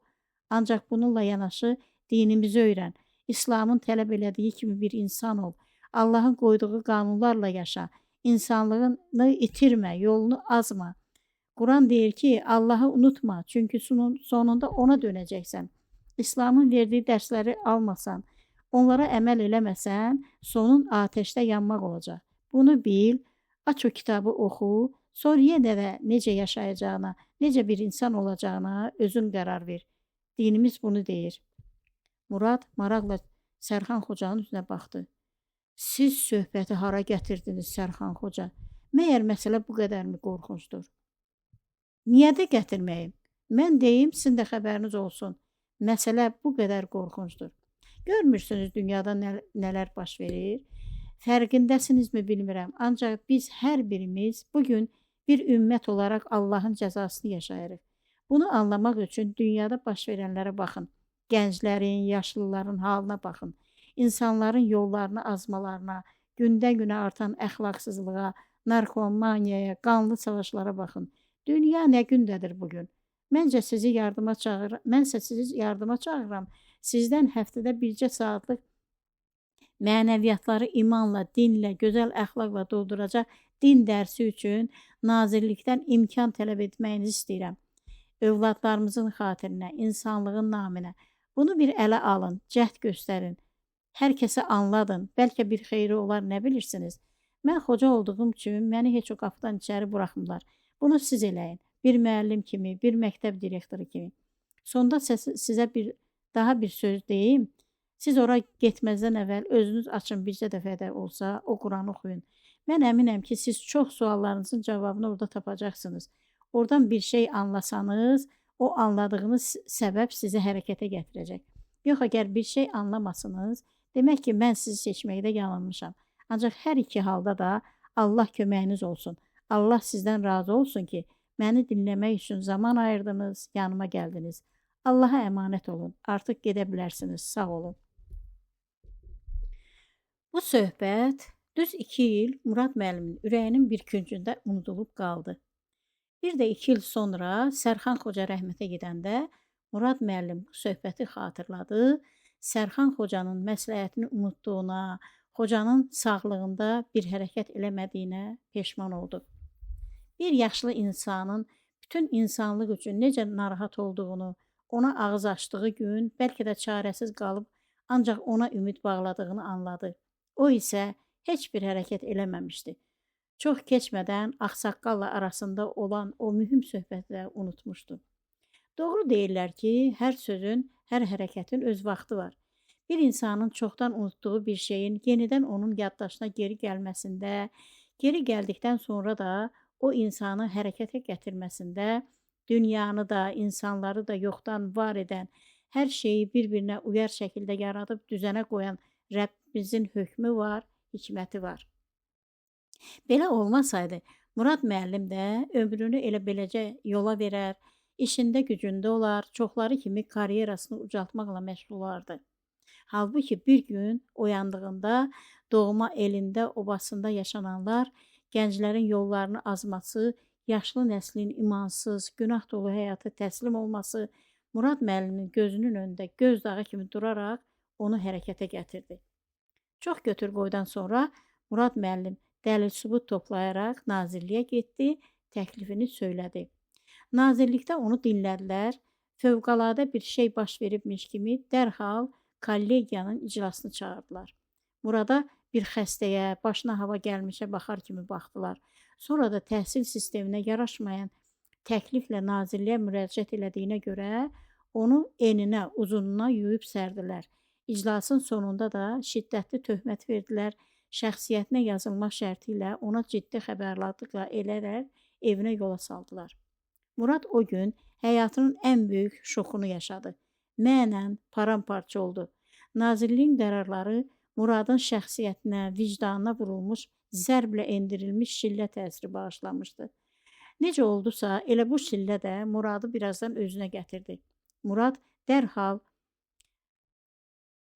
Ancaq bununla yanaşı dinimizi öyrən. İslamın tələb elədiyi kimi bir insan ol. Allahın qoyduğu qanunlarla yaşa. İnsanlığını itirmə, yolunu azma. Quran deyir ki, Allahı unutma, çünki sonunda ona dönəcəksən. İslamın verdiyi dərsləri almasan, onlara əməl eləməsən, sonun atəşdə yanmaq olacaq. Bunu bil, aç o kitabı oxu, sonra yenə də necə yaşayacağına, necə bir insan olacağına özün qərar ver. Dinimiz bunu deyir. Murad maraqla Sərxan Xocanın üzünə baxdı. Siz söhbəti hara gətirdiniz Sərxan Xoca? Məyər məsələ bu qədərmi qorxuncdur? Niyə də gətirməyim? Mən deyim, sizin də xəbəriniz olsun. Məsələ bu qədər qorxuncdur. Görmürsünüz dünyada nələr baş verir? Fərqindəsinizmi bilmirəm. Ancaq biz hər birimiz bugün bir ümmət olaraq Allahın cəzasını yaşayırıq. Bunu anlamaq üçün dünyada baş verənlərə baxın. Gənclərin, yaşlıların halına baxın. İnsanların yollarını azmalarına, gündən-günə artan əxlaqsızlığa, narkomaniyaya, qanlı savaşlara baxın. Dünya nə gündədir bugün? Məncə sizi yardıma çağıram. Mənsə sizi yardıma çağıram. Sizdən həftədə bircə saatlıq mənəviyyatları imanla, dinlə, gözəl əxlaqla dolduracaq din dərsi üçün nazirlikdən imkan tələb etməyinizi istəyirəm. Övladlarımızın xatirinə, insanlığın naminə. Bunu bir ələ alın, cəhd göstərin. Hər kəsə anladın. Bəlkə bir xeyri olar, nə bilirsiniz? Mən xoca olduğum üçün məni heç o qapıdan içəri buraxmırlar. Bunu siz eləyin. Bir müəllim kimi, bir məktəb direktoru kimi. Sonda sizə daha bir söz deyim. Siz ora getməzdən əvvəl özünüz açın bircə dəfə də olsa o Quranı oxuyun. Mən əminəm ki, siz çox suallarınızın cavabını orada tapacaqsınız. Oradan bir şey anlasanız, o anladığınız səbəb sizi hərəkətə gətirəcək. Yox, əgər bir şey anlamasınız, demək ki, mən sizi seçməkdə yanılmışam. Ancaq hər iki halda da Allah köməyiniz olsun. Allah sizdən razı olsun ki, məni dinləmək üçün zaman ayırdınız, yanıma gəldiniz. Allaha əmanət olun. Artıq gedə bilərsiniz. Sağ olun. Bu söhbət düz 2 il Murad müəllimin ürəyinin bir küncündə unudulub qaldı. Bir də 2 il sonra Sərxan Xoca rəhmətə gedəndə Murad müəllim bu söhbəti xatırladı. Sərxan Xocanın məsləhətini unutduğuna, xocanın sağlığında bir hərəkət eləmədiyinə peşman oldu. Bir yaşlı insanın bütün insanlıq üçün necə narahat olduğunu, ona ağız açdığı gün bəlkə də çarəsiz qalıb ancaq ona ümid bağladığını anladı. O isə heç bir hərəkət eləməmişdi. Çox keçmədən ağsaqqalla arasında olan o mühüm söhbəti də unutmuşdu. Doğru deyirlər ki, hər sözün, hər hərəkətin öz vaxtı var. Bir insanın çoxdan unutduğu bir şeyin yenidən onun yaddaşına geri gəlməsində, geri gəldikdən sonra da o insanı hərəkətə gətirməsində, dünyanı da, insanları da yoxdan var edən, hər şeyi bir-birinə uyar şəkildə yaradıb düzənə qoyan Rəbbimizin hökmü var, hikməti var. Belə olmasaydı, Murad müəllim də ömrünü elə beləcə yola verər, işində gücündə olar, çoxları kimi karyerasını ucaltmaqla məşğul olardı. Halbuki bir gün oyandığında doğma elində, obasında yaşananlar, gənclərin yollarını azması, yaşlı nəslin imansız, günah dolu həyata təslim olması Murad müəllimin gözünün önündə göz dağı kimi duraraq onu hərəkətə gətirdi. Çox götür-qoydan sonra Murad müəllim dəlil-sübut toplayaraq nazirliyə getdi, təklifini söylədi. Nazirlikdə onu dinlədilər. Fövqəladə bir şey baş veribmiş kimi dərhal kollegiyanın iclasını çağırdılar. Murada bir xəstəyə, başına hava gəlmişə baxar kimi baxdılar. Sonra da təhsil sisteminə yaraşmayan təkliflə nazirliyə müraciət elədiyinə görə onu eninə, uzununa yuyub sərdilər. İclasın sonunda da şiddətli töhmət verdilər. Şəxsiyyətinə yazılmaq şərti ilə ona ciddi xəbərdarlıqla edərək evinə yola saldılar. Murad o gün həyatının ən böyük şokunu yaşadı. Mənən paramparça oldu. Nazirliyin qərarları Muradın şəxsiyyətinə, vicdanına vurulmuş, zərblə endirilmiş şillə təsiri bağışlamışdı. Necə oldusa, elə bu şillə də Muradı birazdan özünə gətirdi. Murad dərhal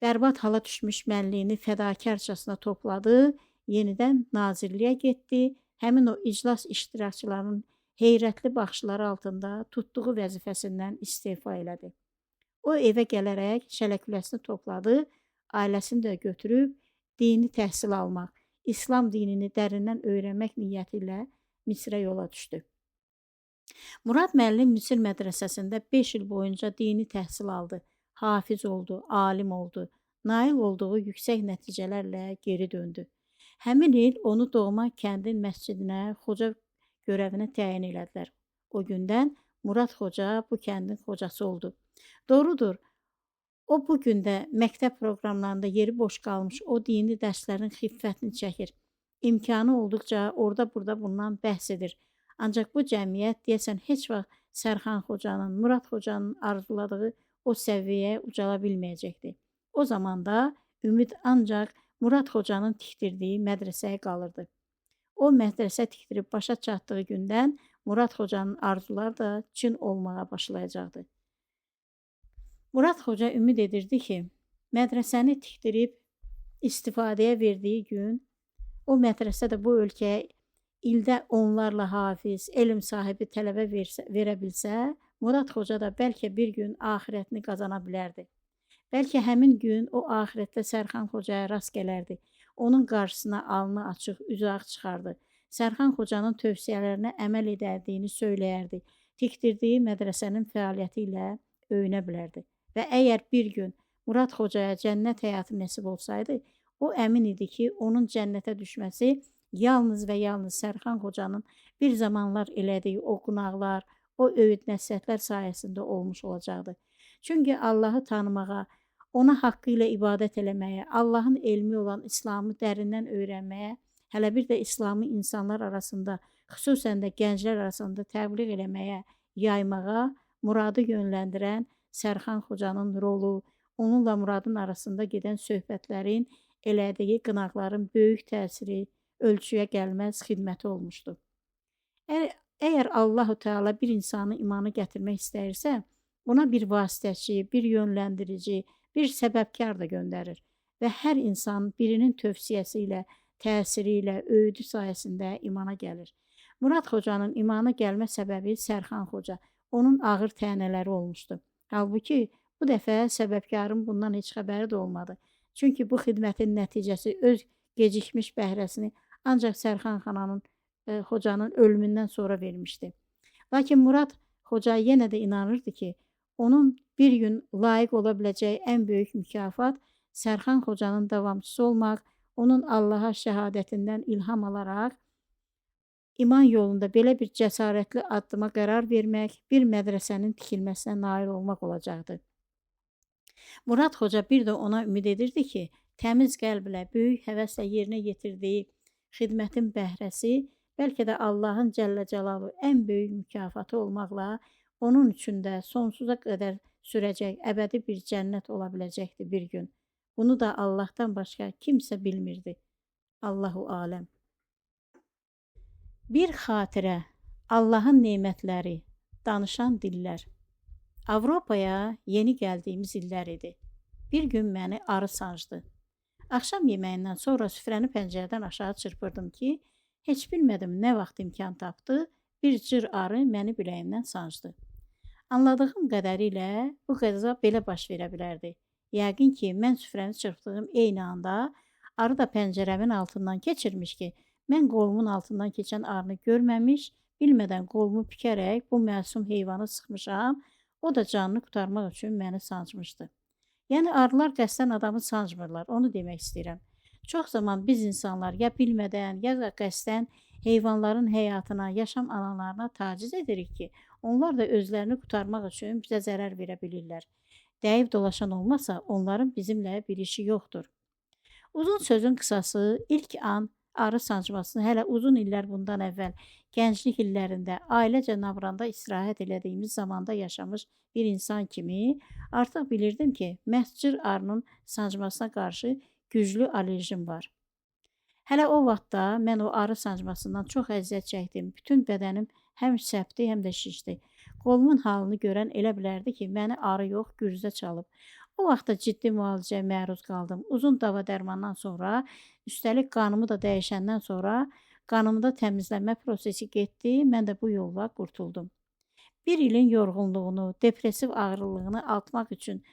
bərbad hala düşmüş mənliyini fədakarcasına topladı, yenidən nazirliyə getdi. Həmin o iclas iştirakçılarının heyrətli baxışları altında tutduğu vəzifəsindən istefa elədi. O evə gələrək şələküləsini topladı, ailəsini də götürüb dini təhsil almaq, İslam dinini dərindən öyrənmək niyyəti ilə Misrə yola düşdü. Murad müəllim Misir mədrəsəsində 5 il boyunca dini təhsil aldı, hafiz oldu, alim oldu, nail olduğu yüksək nəticələrlə geri döndü. Həmin il onu doğma kəndin məscidinə xoca görəvinə təyin elədilər. O gündən Murad Xoca bu kəndin xocası oldu. Doğrudur, o bu gün də məktəb proqramlarında yeri boş qalmış o dini dərslərin xiffətini çəkir. İmkanı olduqca orada-burada bundan bəhs edir. Ancaq bu cəmiyyət deyəsən heç vaxt Sərxan Xocanın, Murad Xocanın arzuladığı o səviyyəyə ucala bilməyəcəkdi. O zaman da ümid ancaq Murad Xocanın tikdirdiyi mədrəsəyə qalırdı. O mədrəsə tikdirib başa çatdığı gündən Murad Xocanın arzuları da çin olmağa başlayacaqdı. Murad Xoca ümid edirdi ki, mədrəsəni tikdirib istifadəyə verdiyi gün o mədrəsə də bu ölkəyə ildə onlarla hafiz, elm sahibi tələbə verə bilsə, Murad Xoca da bəlkə bir gün axirətini qazana bilərdi. Bəlkə həmin gün o axirətdə Sərxan Xocaya rast gələrdi. Onun qarşısına alnı açıq, üzü ağ çıxardı. Sərxan Xocanın tövsiyələrinə əməl edərdiyini söyləyərdi. Tikdirdiyi mədrəsənin fəaliyyəti ilə öyünə bilərdi. Və əgər bir gün Murad Xocaya cənnət həyatı nəsib olsaydı, o əmin idi ki, onun cənnətə düşməsi yalnız və yalnız Sərxan Xocanın bir zamanlar elədiyi o qınaqlar, o öyüd nəsihətlər sayəsində olmuş olacaqdı. Çünki Allahı tanımağa, ona haqqı ilə ibadət eləməyə, Allahın elmi olan İslamı dərindən öyrənməyə, hələ bir də İslamı insanlar arasında, xüsusən də gənclər arasında təbliğ eləməyə, yaymağa Muradı yönləndirən Sərxan Xocanın rolu, onunla Muradın arasında gedən söhbətlərin, elədiyi qınaqların böyük təsiri, ölçüyə gəlməz xidməti olmuşdu. Əgər Allahu Teala bir insanı imanı gətirmək istəyirsə, ona bir vasitəçi, bir yönləndirici, bir səbəbkar da göndərir və hər insan birinin tövsiyəsi ilə, təsiri ilə, öyüdü sayəsində imana gəlir. Murad Xocanın imana gəlmə səbəbi Sərxan Xoca, onun ağır tənələri olmuşdu. Halbuki bu dəfə səbəbkarın bundan heç xəbəri də olmadı. Çünki bu xidmətin nəticəsi öz gecikmiş bəhrəsini ancaq Sərxan Xocanın ölümündən sonra vermişdi. Lakin Murad Xoca yenə də inanırdı ki, onun bir gün layiq ola biləcəyi ən böyük mükafat Sərxan Xocanın davamçısı olmaq, onun Allaha şəhadətindən ilham alaraq iman yolunda belə bir cəsarətli addıma qərar vermək, bir mədrəsənin tikilməsinə nail olmaq olacaqdı. Murad Xoca bir də ona ümid edirdi ki, təmiz qəlblə, böyük həvəslə yerinə yetirdiyi xidmətin bəhrəsi bəlkə də Allahın Cəllə Cəlaluhu ən böyük mükafatı olmaqla onun üçün də sonsuza qədər sürəcək əbədi bir cənnət ola biləcəkdi bir gün. Bunu da Allahdan başqa kimsə bilmirdi. Allahu aləm. Bir xatirə, Allahın nemətləri, danışan dillər. Avropaya yeni gəldiyimiz illər idi. Bir gün məni arı sancdı. Axşam yeməyindən sonra süfrəni pəncərədən aşağı çırpırdım ki, heç bilmədim nə vaxt imkan tapdı, bir cır arı məni biləyimdən sancdı. Anladığım qədərilə bu qəza belə baş verə bilərdi. Yəqin ki, mən süfrəni çırpdığım eyni anda arı da pəncərəmin altından keçirmiş ki, mən qolumun altından keçən arını görməmiş, bilmədən qolumu bükərək bu məsum heyvanı sıxmışam, o da canını qurtarmaq üçün məni sancmışdı. Yəni arılar qəsdən adamı sancmırlar, onu demək istəyirəm. Çox zaman biz insanlar ya bilmədən, ya da qəsdən heyvanların həyatına, yaşam alanlarına taciz edirik ki, onlar da özlərini qurtarmaq üçün bizə zərər verə bilirlər. Dəyib dolaşan olmasa, onların bizimlə bir işi yoxdur. Uzun sözün qısası, ilk an arı sancmasını hələ uzun illər bundan əvvəl, gənclik illərində, ailəcə Navranda istirahət elədiyimiz zamanda yaşamış bir insan kimi artıq bilirdim ki, məhz cır arının sancmasına qarşı güclü alerjim var. Hələ o vaxtda mən o arı sancmasından çox əziyyət çəkdim. Bütün bədənim həm səpdi, həm də şişdi. Qolumun halını görən elə bilərdi ki, məni arı yox, gürzə çalıb. O vaxtda ciddi müalicəyə məruz qaldım. Uzun dava dərmandan sonra, üstəlik qanımı da dəyişəndən sonra Qanımda təmizlənmə prosesi getdi, mən də bu yolla qurtuldum. Bir ilin yorğunluğunu, depressiv ağrılığını atmaq üçün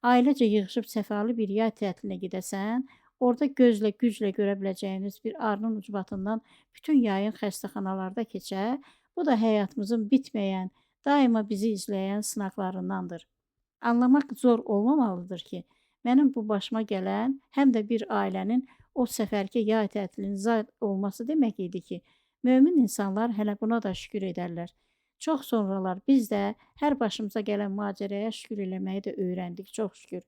ailəcə yığışıb səfalı bir yay tətilinə gedəsən, orada gözlə, güclə görə biləcəyiniz bir arının ucbatından bütün yayın xəstəxanalarda keçər, bu da həyatımızın bitməyən, daima bizi izləyən sınaqlarındandır. Anlamaq zor olmamalıdır ki, mənim bu başıma gələn həm də bir ailənin o səfərki yay tətilinin zad olması demək idi ki, mömin insanlar hələ buna da şükür edərlər. Çox sonralar biz də hər başımıza gələn macəraya şükür eləməyi də öyrəndik, çox şükür.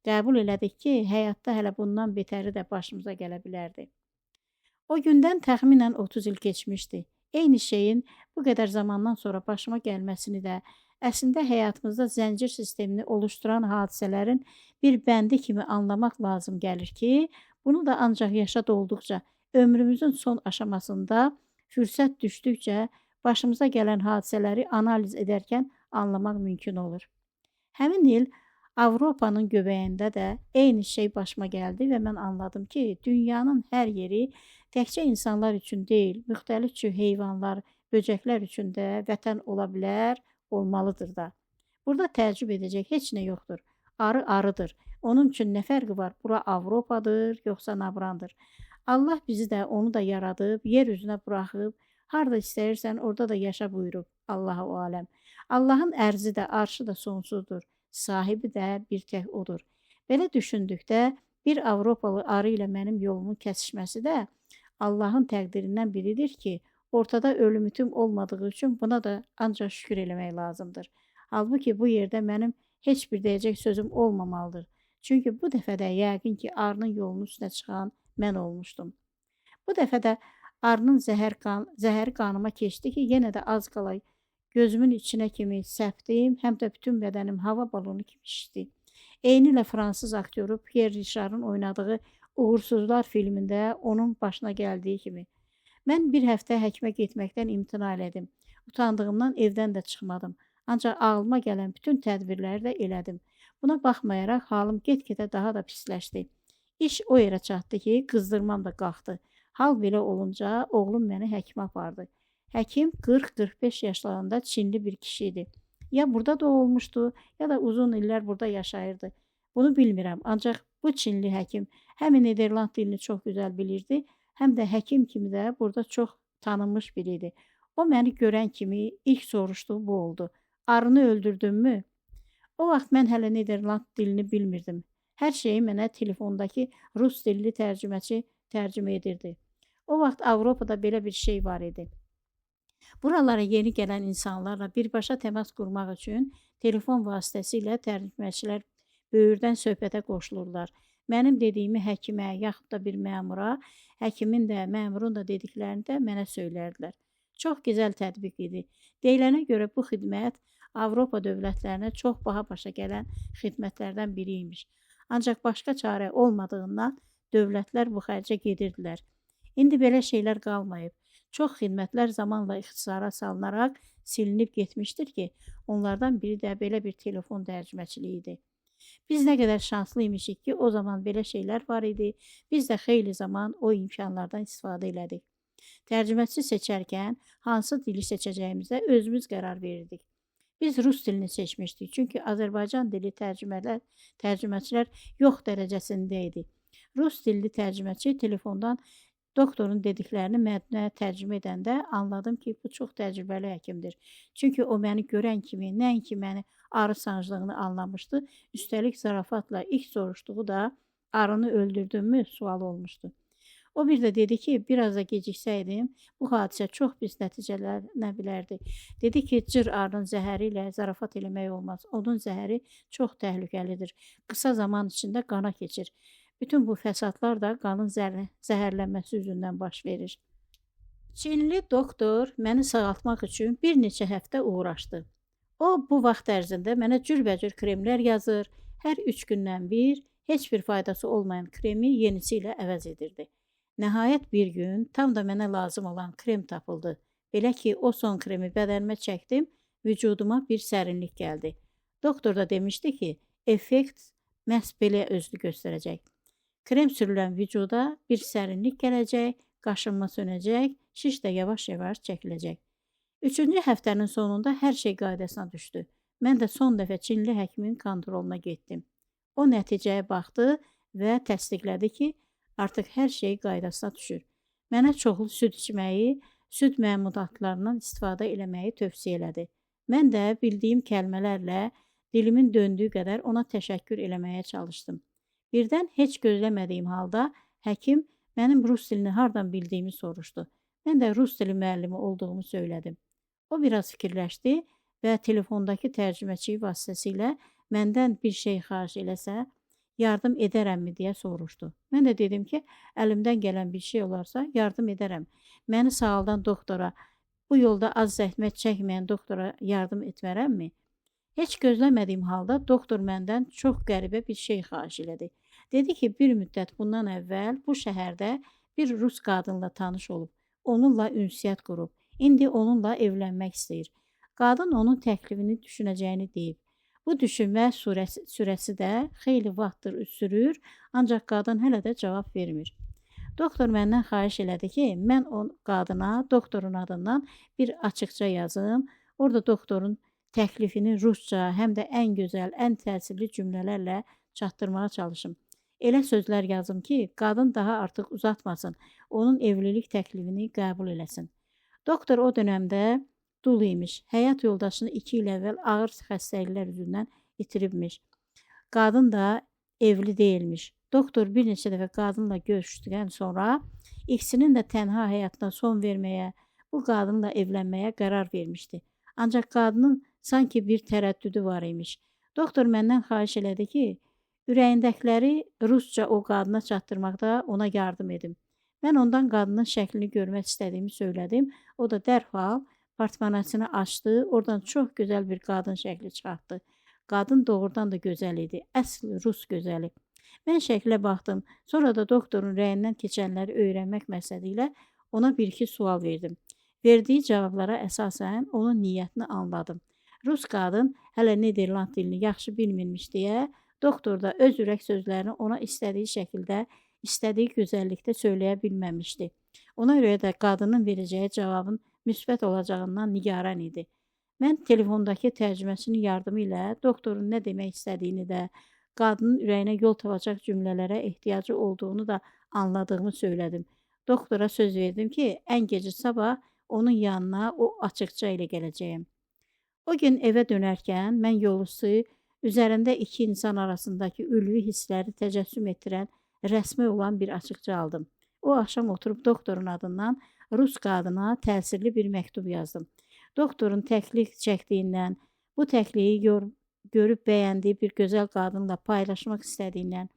Qəbul elədik ki, həyatda hələ bundan betəri də başımıza gələ bilərdi. O gündən təxminən 30 il keçmişdi. Eyni şeyin bu qədər zamandan sonra başıma gəlməsini də əslində həyatımızda zəncir sistemini oluşturan hadisələrin bir bəndi kimi anlamaq lazım gəlir ki, bunu da ancaq yaşa dolduqca, ömrümüzün son aşamasında fürsət düşdükcə başımıza gələn hadisələri analiz edərkən anlamaq mümkün olur. Həmin il Avropanın göbəyində də eyni şey başıma gəldi və mən anladım ki, dünyanın hər yeri təkcə insanlar üçün deyil, müxtəlif cür heyvanlar, böcəklər üçün də vətən ola bilər, olmalıdır da. Burada təəccüb edəcək heç nə yoxdur. Arı arıdır. Onun üçün nə fərqi var? Bura Avropadır, yoxsa Nabrandır. Allah bizi də, onu da yaradıb, yer üzünə buraxıb, harda istəyirsən, orada da yaşa buyurub. Allahu aləm. Allahın ərzi də, arşı da sonsuzdur. Sahibi də bir tək odur. Belə düşündükdə bir Avropalı arı ilə mənim yolumun kəsişməsi də Allahın təqdirindən biridir ki, ortada ölüm-itim olmadığı üçün buna da ancaq şükür eləmək lazımdır. Halbuki bu yerdə mənim heç bir deyəcək sözüm olmamalıdır. Çünki bu dəfə də yəqin ki, arının yolunun üstünə çıxan mən olmuşdum. Bu dəfə də arının zəhəri qanıma keçdi ki, yenə də az qala gözümün içinə kimi səpdim, həm də bütün bədənim hava balonu kimi şişdi. Eynilə fransız aktyoru Pierre Richard'ın oynadığı Uğursuzlar filmində onun başına gəldiyi kimi. Mən bir həftə həkimə getməkdən imtina elədim. Utandığımdan evdən də çıxmadım. Ancaq ağlıma gələn bütün tədbirləri də elədim. Buna baxmayaraq halım get-gedə daha da pisləşdi. İş o yerə çatdı ki, qızdırmam da qalxdı. Hal belə olunca oğlum məni həkimə apardı. Həkim 40-45 yaşlarında Çinli bir kişi idi. Ya burada doğulmuşdu, ya da uzun illər burada yaşayırdı. Bunu bilmirəm, ancaq bu Çinli həkim həm Niderland dilini çox gözəl bilirdi, həm də həkim kimi də burada çox tanınmış biri idi. O məni görən kimi ilk soruşduğu bu oldu. Arını öldürdünmü? O vaxt mən hələ Niderland dilini bilmirdim. Hər şeyi mənə telefondakı rus dilli tərcüməçi tərcümə edirdi. O vaxt Avropada belə bir şey var idi. Buralara yeni gələn insanlarla birbaşa təmas qurmaq üçün telefon vasitəsilə tərcüməçilər böyürdən söhbətə qoşulurlar. Mənim dediyimi həkimə, yaxud da bir məmura, həkimin də, məmurun da dediklərini də mənə söylərdilər. Çox gözəl tətbiq idi. Deyilənə görə bu xidmət Avropa dövlətlərinə çox baha başa gələn xidmətlərdən biri imiş. Ancaq başqa çarə olmadığından dövlətlər bu xərcə gedirdilər. İndi belə şeylər qalmayıb. Çox xidmətlər zamanla ixtisara salınaraq silinib getmişdir ki, onlardan biri də belə bir telefon tərcüməçiliyi idi. Biz nə qədər şanslı imişik ki, o zaman belə şeylər var idi. Biz də xeyli zaman o imkanlardan istifadə elədik. Tərcüməçi seçərkən hansı dili seçəcəyimizə özümüz qərar verirdik. Biz rus dilini seçmişdik, çünki Azərbaycan dili tərcüməçilər yox dərəcəsində idi. Rus dilli tərcüməçi telefondan doktorun dediklərini mənə tərcümə edəndə anladım ki, bu çox təcrübəli həkimdir. Çünki o məni görən kimi, nəinki məni arı sanclığını anlamışdı, üstəlik zarafatla ilk soruşduğu da arını öldürdünmü sualı olmuşdu. O bir də dedi ki, biraz da geciksəydim, bu hadisə çox pis nəticələnə bilərdi. Dedi ki, cır arının zəhəri ilə zarafat eləmək olmaz. Onun zəhəri çox təhlükəlidir. Qısa zaman içində qana keçir. Bütün bu fəsadlar da qanın zəhərlənməsi üzündən baş verir. Çinli doktor məni sağaltmaq üçün bir neçə həftə uğraşdı. O, bu vaxt ərzində mənə cürbəcür kremlər yazır, hər 3 gündən bir heç bir faydası olmayan kremi yenisi ilə əvəz edirdi. Nəhayət bir gün tam da mənə lazım olan krem tapıldı. Belə ki, o son kremi bədənimə çəkdim, vücuduma bir sərinlik gəldi. Doktor da demişdi ki, effekt məhz belə özünü göstərəcək. Krem sürülən vücuda bir sərinlik gələcək, qaşınma sönəcək, Şiş də yavaş-yavaş çəkiləcək. 3-cü həftənin sonunda hər şey qaydasına düşdü. Mən də son dəfə Çinli həkimin kontroluna getdim. O nəticəyə baxdı və təsdiqlədi ki, artıq hər şey qaydasına düşür. Mənə çoxlu süd içməyi, süd məmulatlarından istifadə eləməyi tövsiyə elədi. Mən də bildiyim kəlmələrlə dilimin döndüyü qədər ona təşəkkür eləməyə çalışdım. Birdən heç gözləmədiyim halda həkim mənim rus dilini hardan bildiyimi soruşdu. Mən də rus dili müəllimi olduğumu söylədim. O biraz fikirləşdi və telefondakı tərcüməçi vasitəsilə məndən bir şey xahiş eləsə, yardım edərəmmi deyə soruşdu. Mən də dedim ki, əlimdən gələn bir şey olarsa yardım edərəm. Məni sağaldan doktora, bu yolda az zəhmət çəkməyən doktora yardım etmərəmmi? Heç gözləmədiyim halda doktor məndən çox qəribə bir şey xahiş elədi. Dedi ki, bir müddət bundan əvvəl bu şəhərdə bir rus qadınla tanış olub, onunla ünsiyyət qurub, İndi onunla evlənmək istəyir. Qadın onun təklifini düşünəcəyini deyib. Bu düşünmə sürəsi də xeyli vaxtdır sürür, ancaq qadın hələ də cavab vermir. Doktor məndən xahiş elədi ki, mən o qadına doktorun adından bir açıqca yazım. Orada doktorun təklifini rusca, həm də ən gözəl, ən təsirli cümlələrlə çatdırmağa çalışım. Elə sözlər yazım ki, qadın daha artıq uzatmasın, onun evlilik təklifini qəbul eləsin. Doktor o dönəmdə dul imiş. Həyat yoldaşını 2 il əvvəl ağır xəstəliklər üzündən itiribmiş. Qadın da evli deyilmiş. Doktor bir neçə dəfə qadınla görüşdükdən sonra ikisinin də tənha həyatına son verməyə, bu qadınla evlənməyə qərar vermişdi. Ancaq qadının sanki bir tərəddüdü var imiş. Doktor məndən xahiş elədi ki, ürəyindəkiləri rusca o qadına çatdırmaqda ona yardım edim. Mən ondan qadının şəklini görmək istədiyimi söylədim. O da dərhal portmanasını açdı. Oradan çox gözəl bir qadın şəkli çıxartdı. Qadın doğrudan da gözəl idi. Əsl rus gözəli. Mən şəklə baxdım. Sonra da doktorun rəyindən keçənləri öyrənmək məqsədi ilə ona bir-iki sual verdim. Verdiyi cavablara əsasən onun niyyətini anladım. Rus qadın hələ Niderland dilini yaxşı bilmirmiş deyə doktor da öz ürək sözlərini ona istədiyi şəkildə, istədiyi gözəllikdə söyləyə bilməmişdi. Ona görə də qadının verəcəyi cavabın müsbət olacağından nigaran idi. Mən telefondakı tərcüməçinin yardımı ilə doktorun nə demək istədiyini də, qadının ürəyinə yol tapacaq cümlələrə ehtiyacı olduğunu da anladığımı söylədim. Doktora söz verdim ki, ən gec sabah onun yanına o açıqca ilə gələcəyəm. O gün evə dönərkən mən yolüstü üzərində iki insan arasındakı ülvi hissləri təcəssüm etdirən rəsmi olan bir açıqca aldım. O axşam oturub doktorun adından rus qadına təsirli bir məktub yazdım. Doktorun təklik çəkdiyindən, bu təkliyi görüb bəyəndiyi bir gözəl qadınla paylaşmaq istədiyindən,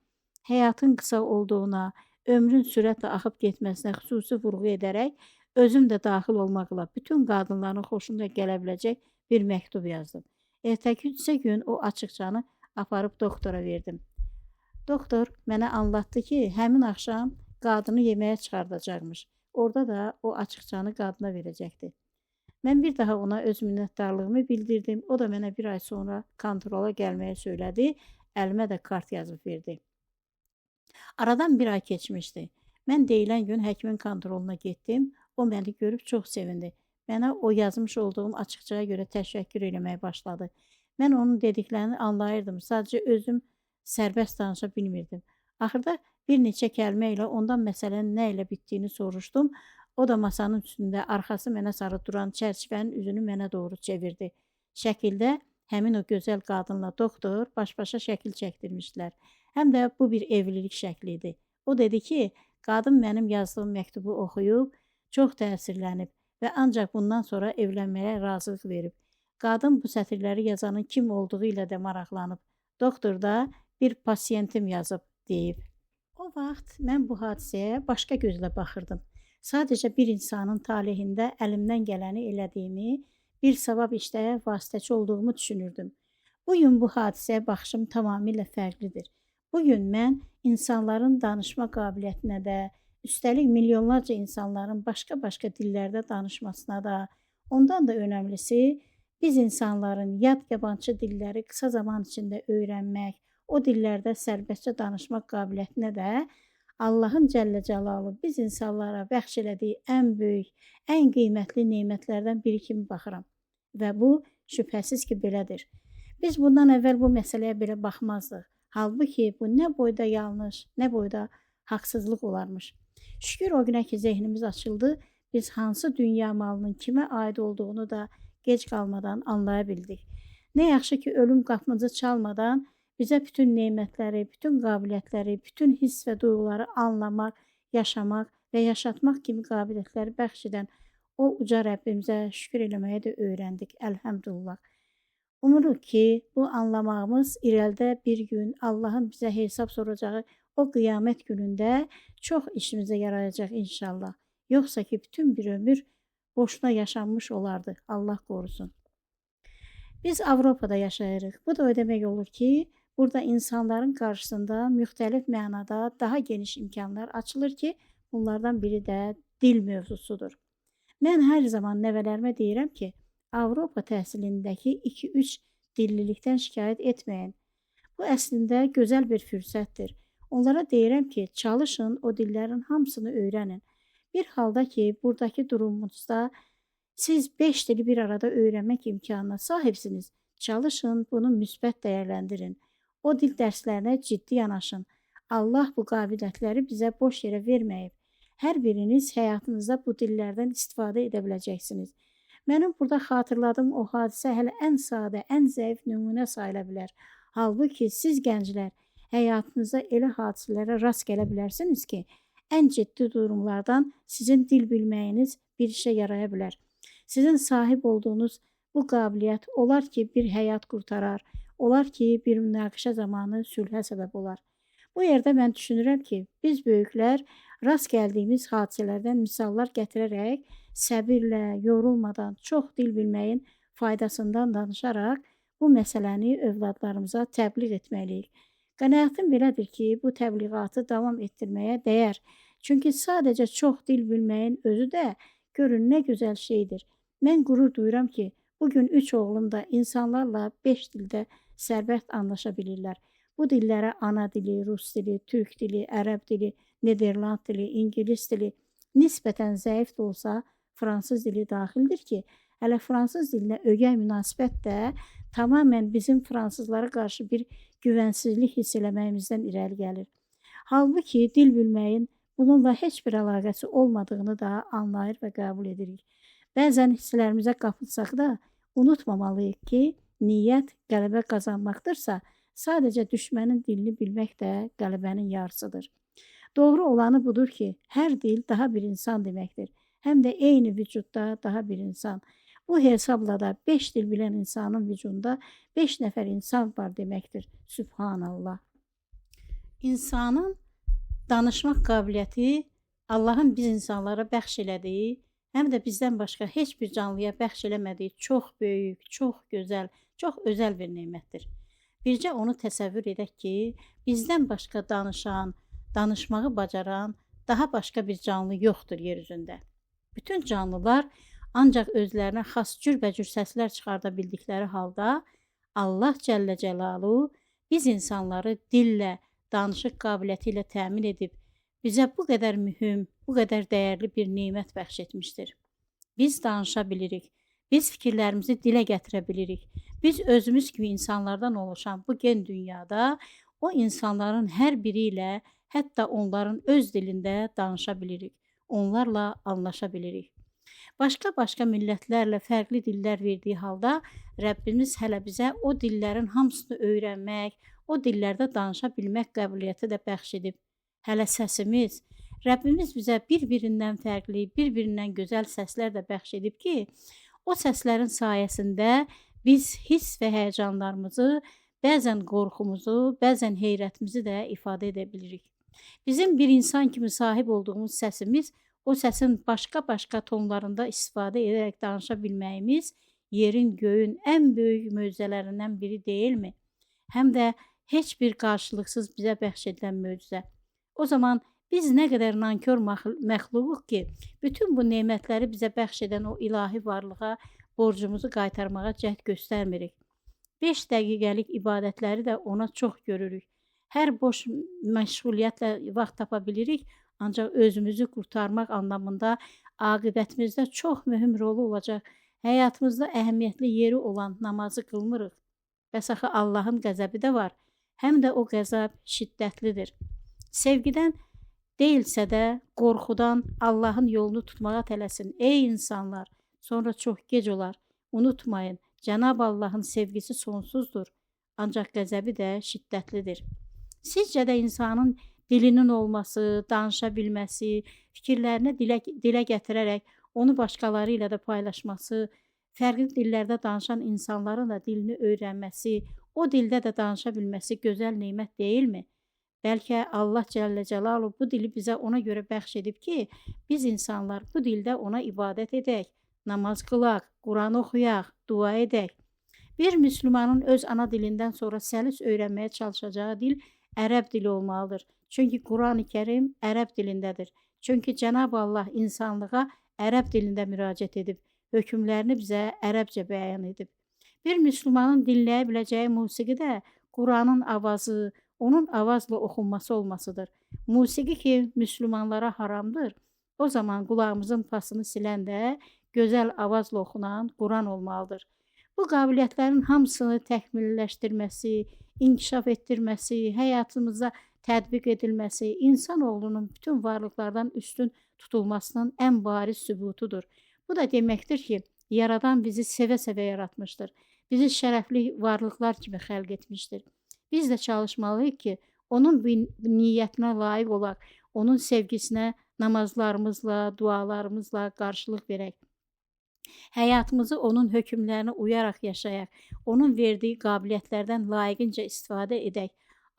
həyatın qısa olduğuna, ömrün sürətlə axıb getməsinə xüsusi vurğu edərək, özüm də daxil olmaqla bütün qadınların xoşuna gələ biləcək bir məktub yazdım. Ertəsi gün o açıqcanı aparıb doktora verdim. Doktor mənə anlatdı ki, həmin axşam qadını yeməyə çıxardacaqmış. Orada da o açıqcanı qadına verəcəkdi. Mən bir daha ona öz minnətdarlığımı bildirdim. O da mənə bir ay sonra kontrola gəlməyə söylədi. Əlimə də kart yazıb verdi. Aradan bir ay keçmişdi. Mən deyilən gün həkimin kontroluna getdim. O məni görüb çox sevindi. Mənə o yazmış olduğum açıqcaya görə təşəkkür eləməyə başladı. Mən onun dediklərini anlayırdım. Sadəcə özüm sərbəst danışa bilmirdim. Axırda bir neçə kəlmə ilə ondan məsələnin nə ilə bitdiyini soruşdum. O da masanın üstündə arxası mənə sarı duran çərçivənin üzünü mənə doğru çevirdi. Şəkildə həmin o gözəl qadınla doktor baş-başa şəkil çəkdirmişdilər. Həm də bu bir evlilik şəkli idi. O dedi ki, qadın mənim yazdığım məktubu oxuyub, çox təsirlənib və ancaq bundan sonra evlənməyə razılıq verib. Qadın bu sətirləri yazanın kim olduğu ilə də maraqlanıb. Doktor da bir pasiyentim yazıb deyib. O vaxt mən bu hadisəyə başqa gözlə baxırdım. Sadəcə bir insanın talehində əlimdən gələni elədiyimi, bir savab işdə vasitəçi olduğumu düşünürdüm. Bugün bu hadisəyə baxışım tamamilə fərqlidir. Bugün mən insanların danışma qabiliyyətinə də, üstəlik milyonlarca insanların başqa-başqa dillərdə danışmasına da, ondan da önəmlisi, biz insanların yad yabancı dilləri qısa zaman içində öyrənmək, o dillərdə sərbəstcə danışmaq qabiliyyətinə də Allahın Cəllə Cəlaluhu biz insanlara bəxş elədiyi ən böyük, ən qiymətli nemətlərdən biri kimi baxıram. Və bu şübhəsiz ki, belədir. Biz bundan əvvəl bu məsələyə belə baxmazdıq. Halbuki bu nə boyda yanlış, nə boyda haqsızlıq olarmış. Şükür o günə ki, zehnimiz açıldı, biz hansı dünya malının kimə aid olduğunu da gec qalmadan anlaya bildik. Nə yaxşı ki, ölüm qapımızı çalmadan bizə bütün nemətləri, bütün qabiliyyətləri, bütün hiss və duyğuları anlamaq, yaşamaq və yaşatmaq kimi qabiliyyətləri bəxş edən o uca Rəbbimizə şükür eləməyi də öyrəndik. Əlhəmdülillah. Umuruq ki, bu anlamağımız irəlidə bir gün Allahın bizə hesab soracağı o qiyamət günündə çox işimizə yarayacaq inşallah. Yoxsa ki, bütün bir ömür boşuna yaşanmış olardı. Allah qorusun. Biz Avropada yaşayırıq. Bu da o demək olur ki, burada insanların qarşısında müxtəlif mənada daha geniş imkanlar açılır ki, bunlardan biri də dil mövzusudur. Mən hər zaman nəvələrimə deyirəm ki, Avropa təhsilindəki 2-3 dillilikdən şikayət etməyin. Bu əslində gözəl bir fürsətdir. Onlara deyirəm ki, çalışın o dillərin hamısını öyrənin. Bir halda ki, buradakı durumunuzda siz 5 dili bir arada öyrənmək imkanına sahibsiniz. Çalışın, bunu müsbət dəyərləndirin. O dil dərslərinə ciddi yanaşın. Allah bu qabiliyyətləri bizə boş yerə verməyib. Hər biriniz həyatınızda bu dillərdən istifadə edə biləcəksiniz. Mənim burada xatırladığım o hadisə hələ ən sadə, ən zəif nümunə sayıla bilər. Halbuki siz gənclər həyatınızda elə hadisələrə rast gələ bilərsiniz ki, ən ciddi durumlardan sizin dil bilməyiniz bir işə yaraya bilər. Sizin sahib olduğunuz bu qabiliyyət olar ki, bir həyat qurtarar, olar ki, bir münaqişə zamanı sülhə səbəb olar. Bu yerdə mən düşünürəm ki, biz böyüklər rast gəldiyimiz hadisələrdən misallar gətirərək səbirlə, yorulmadan çox dil bilməyin faydasından danışaraq bu məsələni övladlarımıza təbliğ etməliyik. Qənaətim belədir ki, bu təbliğatı davam etdirməyə dəyər. Çünki sadəcə çox dil bilməyin özü də görün nə gözəl şeydir. Mən qürur duyuram ki, bugün 3 oğlum da insanlarla 5 dildə sərbəst anlaşa bilirlər. Bu dillərə ana dili, rus dili, türk dili, ərəb dili, Niderland dili, ingilis dili, nisbətən zəif də olsa fransız dili daxildir ki, hələ fransız dilinə ögey münasibət də tamamilə bizim fransızlara qarşı bir güvənsizlik hiss eləməyimizdən irəli gəlir. Halbuki dil bilməyin bununla heç bir əlaqəsi olmadığını da anlayır və qəbul edirik. Bəzən hisslərimizə qapılsaq da unutmamalıyıq ki, niyyət qələbə qazanmaqdırsa, sadəcə düşmənin dilini bilmək də qələbənin yarısıdır. Doğru olanı budur ki, hər dil daha bir insan deməkdir. Həm də eyni vücudda daha bir insan. Bu hesabla da 5 dil bilən insanın vücudunda 5 nəfər insan var deməkdir. Sübhanallah. İnsanın danışmaq qabiliyyəti Allahın biz insanlara bəxş elədiyi, həm də bizdən başqa heç bir canlıya bəxş eləmədiyi çox böyük, çox gözəl, çox özəl bir nemətdir. Bircə onu təsəvvür edək ki, bizdən başqa danışan, danışmağı bacaran daha başqa bir canlı yoxdur yer üzündə. Bütün canlılar ancaq özlərinə xas cürbəcür səslər çıxarda bildikləri halda Allah Cəllə Cəlaluhu biz insanları dillə, danışıq qabiliyyəti ilə təmin edib bizə bu qədər mühüm, bu qədər dəyərli bir nemət bəxş etmişdir. Biz danışa bilirik, biz fikirlərimizi dilə gətirə bilirik. Biz özümüz kimi insanlardan oluşan bu gen dünyada o insanların hər biri ilə, hətta onların öz dilində danışa bilirik, onlarla anlaşa bilirik. Başqa-başqa millətlərlə fərqli dillər verdiyi halda Rəbbimiz hələ bizə o dillərin hamısını öyrənmək, o dillərdə danışa bilmək qabiliyyəti də bəxş edib. Hələ səsimiz, Rəbbimiz bizə bir-birindən fərqli, bir-birindən gözəl səslər də bəxş edib ki, o səslərin sayəsində biz hiss və həyəcanlarımızı, bəzən qorxumuzu, bəzən heyrətimizi də ifadə edə bilirik. Bizim bir insan kimi sahib olduğumuz səsimiz, o səsin başqa-başqa tonlarında istifadə edərək danışa bilməyimiz yerin, göyün ən böyük möcüzələrindən biri deyilmi? Həm də heç bir qarşılıqsız bizə bəxş edilən möcüzə. O zaman biz nə qədər nankor məxluquq ki, bütün bu nemətləri bizə bəxş edən o ilahi varlığa borcumuzu qaytarmağa cəhd göstərmirik. 5 dəqiqəlik ibadətləri də ona çox görürük. Hər boş məşğuliyyətlə vaxt tapa bilirik, ancaq özümüzü qurtarmaq anlamında aqibətimizdə çox mühüm rolu olacaq, həyatımızda əhəmiyyətli yeri olan namazı qılmırıq. Bəs axı Allahın qəzəbi də var. Həm də o qəzəb şiddətlidir. Sevgidən deyilsə də qorxudan Allahın yolunu tutmağa tələsin. Ey insanlar, sonra çox gec olar. Unutmayın, Cənab Allahın sevgisi sonsuzdur, ancaq qəzəbi də şiddətlidir. Sizcə də insanın dilinin olması, danışa bilməsi, fikirlərini dilə gətirərək onu başqaları ilə də paylaşması, fərqli dillərdə danışan insanların da dilini öyrənməsi, o dildə də danışa bilməsi gözəl nemət deyilmi? Bəlkə Allah Cəllə Cəlaluhu bu dili bizə ona görə bəxş edib ki, biz insanlar bu dildə ona ibadət edək, namaz qılaq, Quran oxuyaq, dua edək. Bir müsəlmanın öz ana dilindən sonra səlis öyrənməyə çalışacağı dil ərəb dili olmalıdır. Çünki Quran-ı Kərim ərəb dilindədir. Çünki Cənab Allah insanlığa ərəb dilində müraciət edib, hökmlərini bizə ərəbcə bəyan edib. Bir müsəlmanın dinləyə biləcəyi musiqi də Quranın avazı, onun avazla oxunması olmasıdır. Musiqi ki, müsəlmanlara haramdır, o zaman qulağımızın pasını silən də gözəl avazla oxunan Quran olmalıdır. Bu qabiliyyətlərin hamısını təkmilləşdirməsi, inkişaf etdirməsi, həyatımızda tətbiq edilməsi insanoğlunun bütün varlıqlardan üstün tutulmasının ən bariz sübutudur. Bu da deməkdir ki, Yaradan bizi sevə-sevə yaratmışdır. Bizi şərəfli varlıqlar kimi xəlq etmişdir. Biz də çalışmalıyıq ki, onun niyyətinə layiq olaq, onun sevgisinə namazlarımızla, dualarımızla qarşılıq verək. Həyatımızı onun hökmlərinə uyaraq yaşayaq, onun verdiyi qabiliyyətlərdən layiqincə istifadə edək.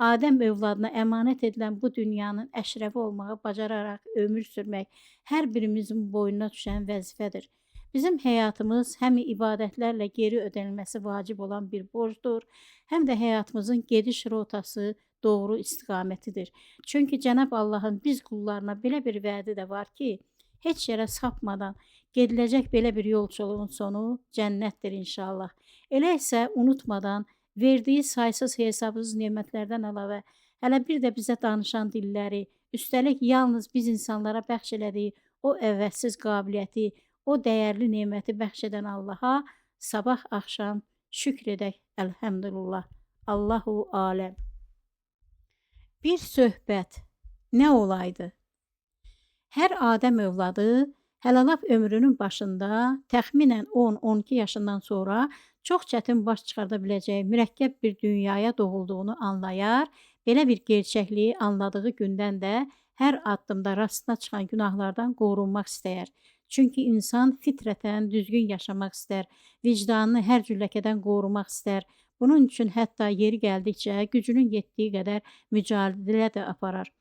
Adəm övladına əmanət edilən bu dünyanın əşrəfi olmağı bacararaq ömür sürmək hər birimizin boynuna düşən vəzifədir. Bizim həyatımız həm ibadətlərlə geri ödənilməsi vacib olan bir borcdur, həm də həyatımızın gediş rotası doğru istiqamətidir. Çünki Cənab Allahın biz qullarına belə bir vədi də var ki, heç yerə sapmadan gediləcək belə bir yolçuluğun sonu cənnətdir inşallah. Elə isə unutmadan verdiyi saysız hesabsız nemətlərdən əlavə, hələ bir də bizə danışan dilləri, üstəlik yalnız biz insanlara bəxş elədiyi o əvəzsiz qabiliyyəti, o dəyərli neməti bəxş edən Allaha sabah axşam şükr edək. Əlhəmdülillah. Allahu aləm. Bir söhbət nə olaydı? Hər Adəm övladı hələ lap ömrünün başında, təxminən 10-12 yaşından sonra çox çətin baş çıxarda biləcəyi mürəkkəb bir dünyaya doğulduğunu anlayar, belə bir gerçəkliyi anladığı gündən də hər addımda rastına çıxan günahlardan qorunmaq istəyər. Çünki insan fitrətən düzgün yaşamaq istər, vicdanını hər cür ləkədən qorumaq istər. Bunun üçün hətta yeri gəldikcə gücünün yetdiyi qədər mücadilə də aparar.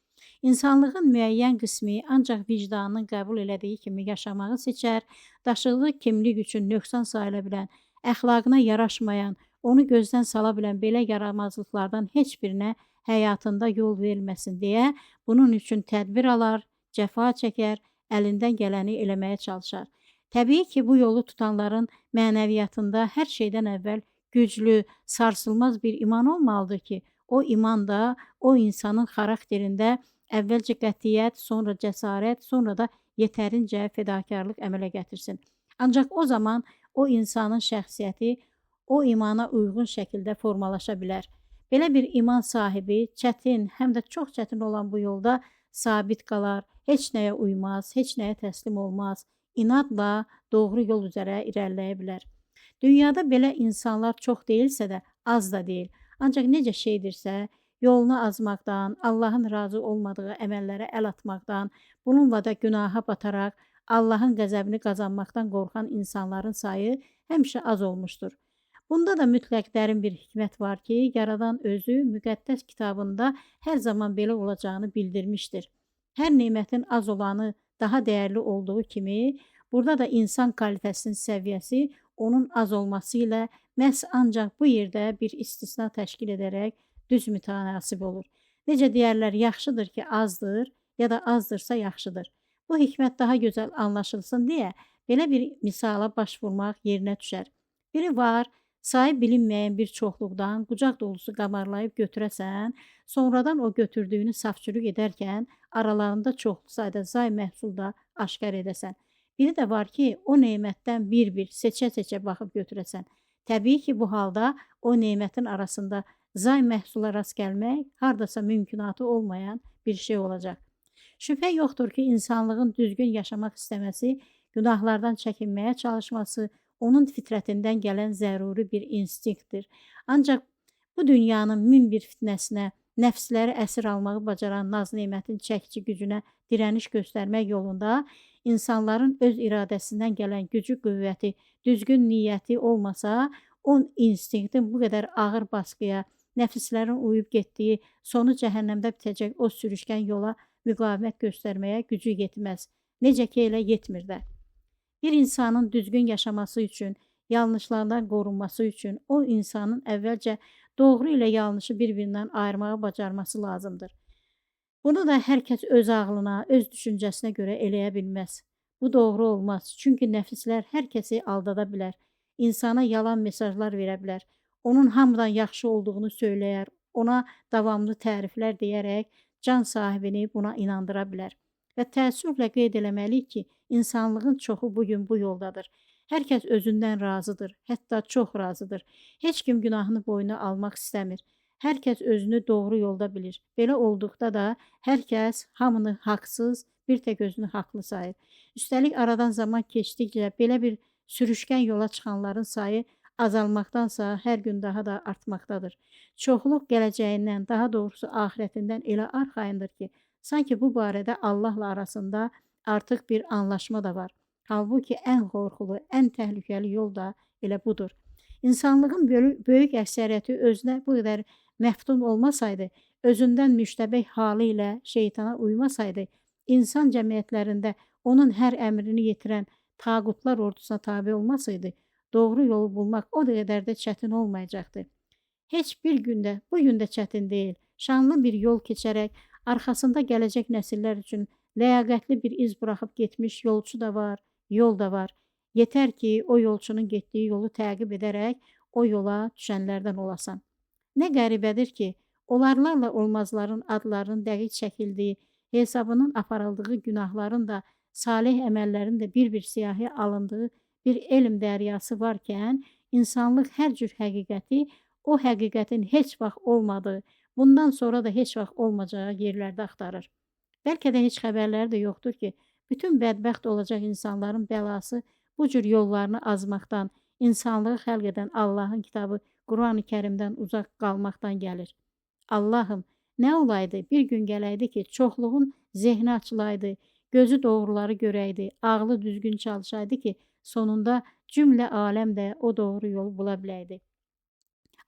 İnsanlığın müəyyən qismi ancaq vicdanının qəbul elədiyi kimi yaşamağı seçər, daşıdığı kimlik üçün nöqsan sayıla bilən, əxlaqına yaraşmayan, onu gözdən sala bilən belə yaramazlıqlardan heç birinə həyatında yol verilməsin deyə bunun üçün tədbir alar, cəfa çəkər, əlindən gələni eləməyə çalışar. Təbii ki, bu yolu tutanların mənəviyyatında hər şeydən əvvəl güclü, sarsılmaz bir iman olmalıdır ki, o iman da o insanın xarakterində əvvəlcə qətiyyət, sonra cəsarət, sonra da yetərincə fədakarlıq əmələ gətirsin. Ancaq o zaman o insanın şəxsiyyəti o imana uyğun şəkildə formalaşa bilər. Belə bir iman sahibi çətin, həm də çox çətin olan bu yolda sabit qalar, heç nəyə uymaz, heç nəyə təslim olmaz, inadla doğru yol üzərə irəliləyə bilər. Dünyada belə insanlar çox deyilsə də, az da deyil. Ancaq necə şeydirsə, yolunu azmaqdan, Allahın razı olmadığı əməllərə əl atmaqdan, bununla da günaha bataraq Allahın qəzəbini qazanmaqdan qorxan insanların sayı həmişə az olmuşdur. Bunda da mütləq dərin bir hikmət var ki, Yaradan özü müqəddəs kitabında hər zaman belə olacağını bildirmişdir. Hər nemətin az olanı daha dəyərli olduğu kimi, burada da insan kalitəsinin səviyyəsi onun az olması ilə məhz ancaq bu yerdə bir istisna təşkil edərək düz mütənasib olur. Necə deyərlər, yaxşıdır ki, azdır ya da azdırsa yaxşıdır. Bu hikmət daha gözəl anlaşılsın deyə belə bir misala baş vurmaq yerinə düşər. Biri var, Sayı bilinməyən bir çoxluqdan qucaq dolusu qamarlayıb götürəsən, sonradan o götürdüyünü safçülük edərkən aralarında çoxlu sayda zay məhsul da aşkar edəsən. Biri də var ki, o nemətdən bir-bir seçə-seçə baxıb götürəsən. Təbii ki, bu halda o nemətin arasında zay məhsula rast gəlmək hardasa mümkünatı olmayan bir şey olacaq. Şübhə yoxdur ki, insanlığın düzgün yaşamaq istəməsi, günahlardan çəkinməyə çalışması onun fitrətindən gələn zəruri bir instinktdir. Ancaq bu dünyanın min bir fitnəsinə, nəfsləri əsir almağı bacaran naz-nemətin çəkici gücünə dirəniş göstərmək yolunda insanların öz iradəsindən gələn gücü, qüvvəti, düzgün niyyəti olmasa, o instinktin bu qədər ağır baskıya, nəfslərin uyub getdiyi, sonu cəhənnəmdə bitəcək o sürüşkən yola müqavimət göstərməyə gücü yetməz. Necə ki elə yetmir də. Bir insanın düzgün yaşaması üçün, yanlışlardan qorunması üçün o insanın əvvəlcə doğru ilə yanlışı bir-birindən ayırmağı bacarması lazımdır. Bunu da hər kəs öz ağlına, öz düşüncəsinə görə eləyə bilməz. Bu doğru olmaz. Çünki nəfislər hər kəsi aldada bilər. İnsana yalan mesajlar verə bilər. Onun hamıdan yaxşı olduğunu söyləyər, ona davamlı təriflər deyərək can sahibini buna inandıra bilər. Və təəssüflə qeyd eləməliyik ki, insanlığın çoxu bugün bu yoldadır. Hər kəs özündən razıdır, hətta çox razıdır. Heç kim günahını boynuna almaq istəmir. Hər kəs özünü doğru yolda bilir. Belə olduqda da hər kəs hamını haqsız, bir tək özünü haqlı sayır. Üstəlik aradan zaman keçdikcə belə bir sürüşkən yola çıxanların sayı azalmaqdansa hər gün daha da artmaqdadır. Çoxluq gələcəyindən, daha doğrusu axirətindən elə arxayındır ki, sanki bu barədə Allahla arasında artıq bir anlaşma da var. Halbuki ən qorxulu, ən təhlükəli yol da elə budur. İnsanlığın böyük əksəriyyəti özünə bu qədər məftun olmasaydı, özündən müştəbeh halı ilə şeytana uymasaydı, insan cəmiyyətlərində onun hər əmrini yetirən tağutlar ordusuna tabi olmasaydı, doğru yolu bulmaq o qədər də çətin olmayacaqdı. Heç bir gündə, bu gün də çətin deyil. Şanlı bir yol keçərək arxasında gələcək nəsillər üçün ləyaqətli bir iz buraxıb getmiş yolçu da var, yol da var. Yetər ki, o yolçunun getdiyi yolu təqib edərək o yola düşənlərdən olasan. Nə qəribədir ki, olarlarla olmazların adlarının dəqiq çəkildiyi, hesabının aparıldığı günahların da, salih əməllərin də bir-bir siyahıya alındığı bir elm dəryası varkən, insanlıq hər cür həqiqəti, o həqiqətin heç vaxt olmadığı, bundan sonra da heç vaxt olmacağı yerlərdə axtarır. Bəlkə də heç xəbərləri də yoxdur ki, bütün bədbəxt olacaq insanların bəlası bu cür yollarını azmaqdan, insanlığı xəlq edən Allahın kitabı Qur'an-ı Kərimdən uzaq qalmaqdan gəlir. Allahım, nə olaydı bir gün gələydi ki, çoxluğun zehni açılaydı, gözü doğruları görəydi, ağlı düzgün çalışaydı ki, sonunda cümlə aləm də o doğru yolu bula biləydi.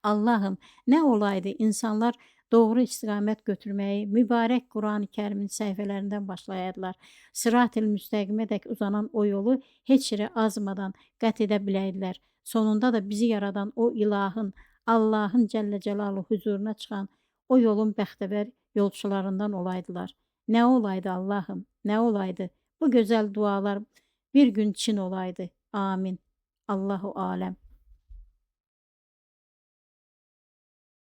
Allahım, nə olaydı insanlar doğru istiqamət götürməyi mübarək Qur'an-ı Kərimin səhifələrindən başlayaydılar. Sırat-ı müstəqimə dək uzanan o yolu heç yerə azmadan qət edə biləydilər. Sonunda da bizi yaradan o ilahın, Allahın Cəllə Cəlaluhu hüzuruna çıxan o yolun bəxtəvər yolçularından olaydılar. Nə olaydı Allahım, nə olaydı? Bu gözəl dualar bir gün çin olaydı. Amin. Allahu aləm.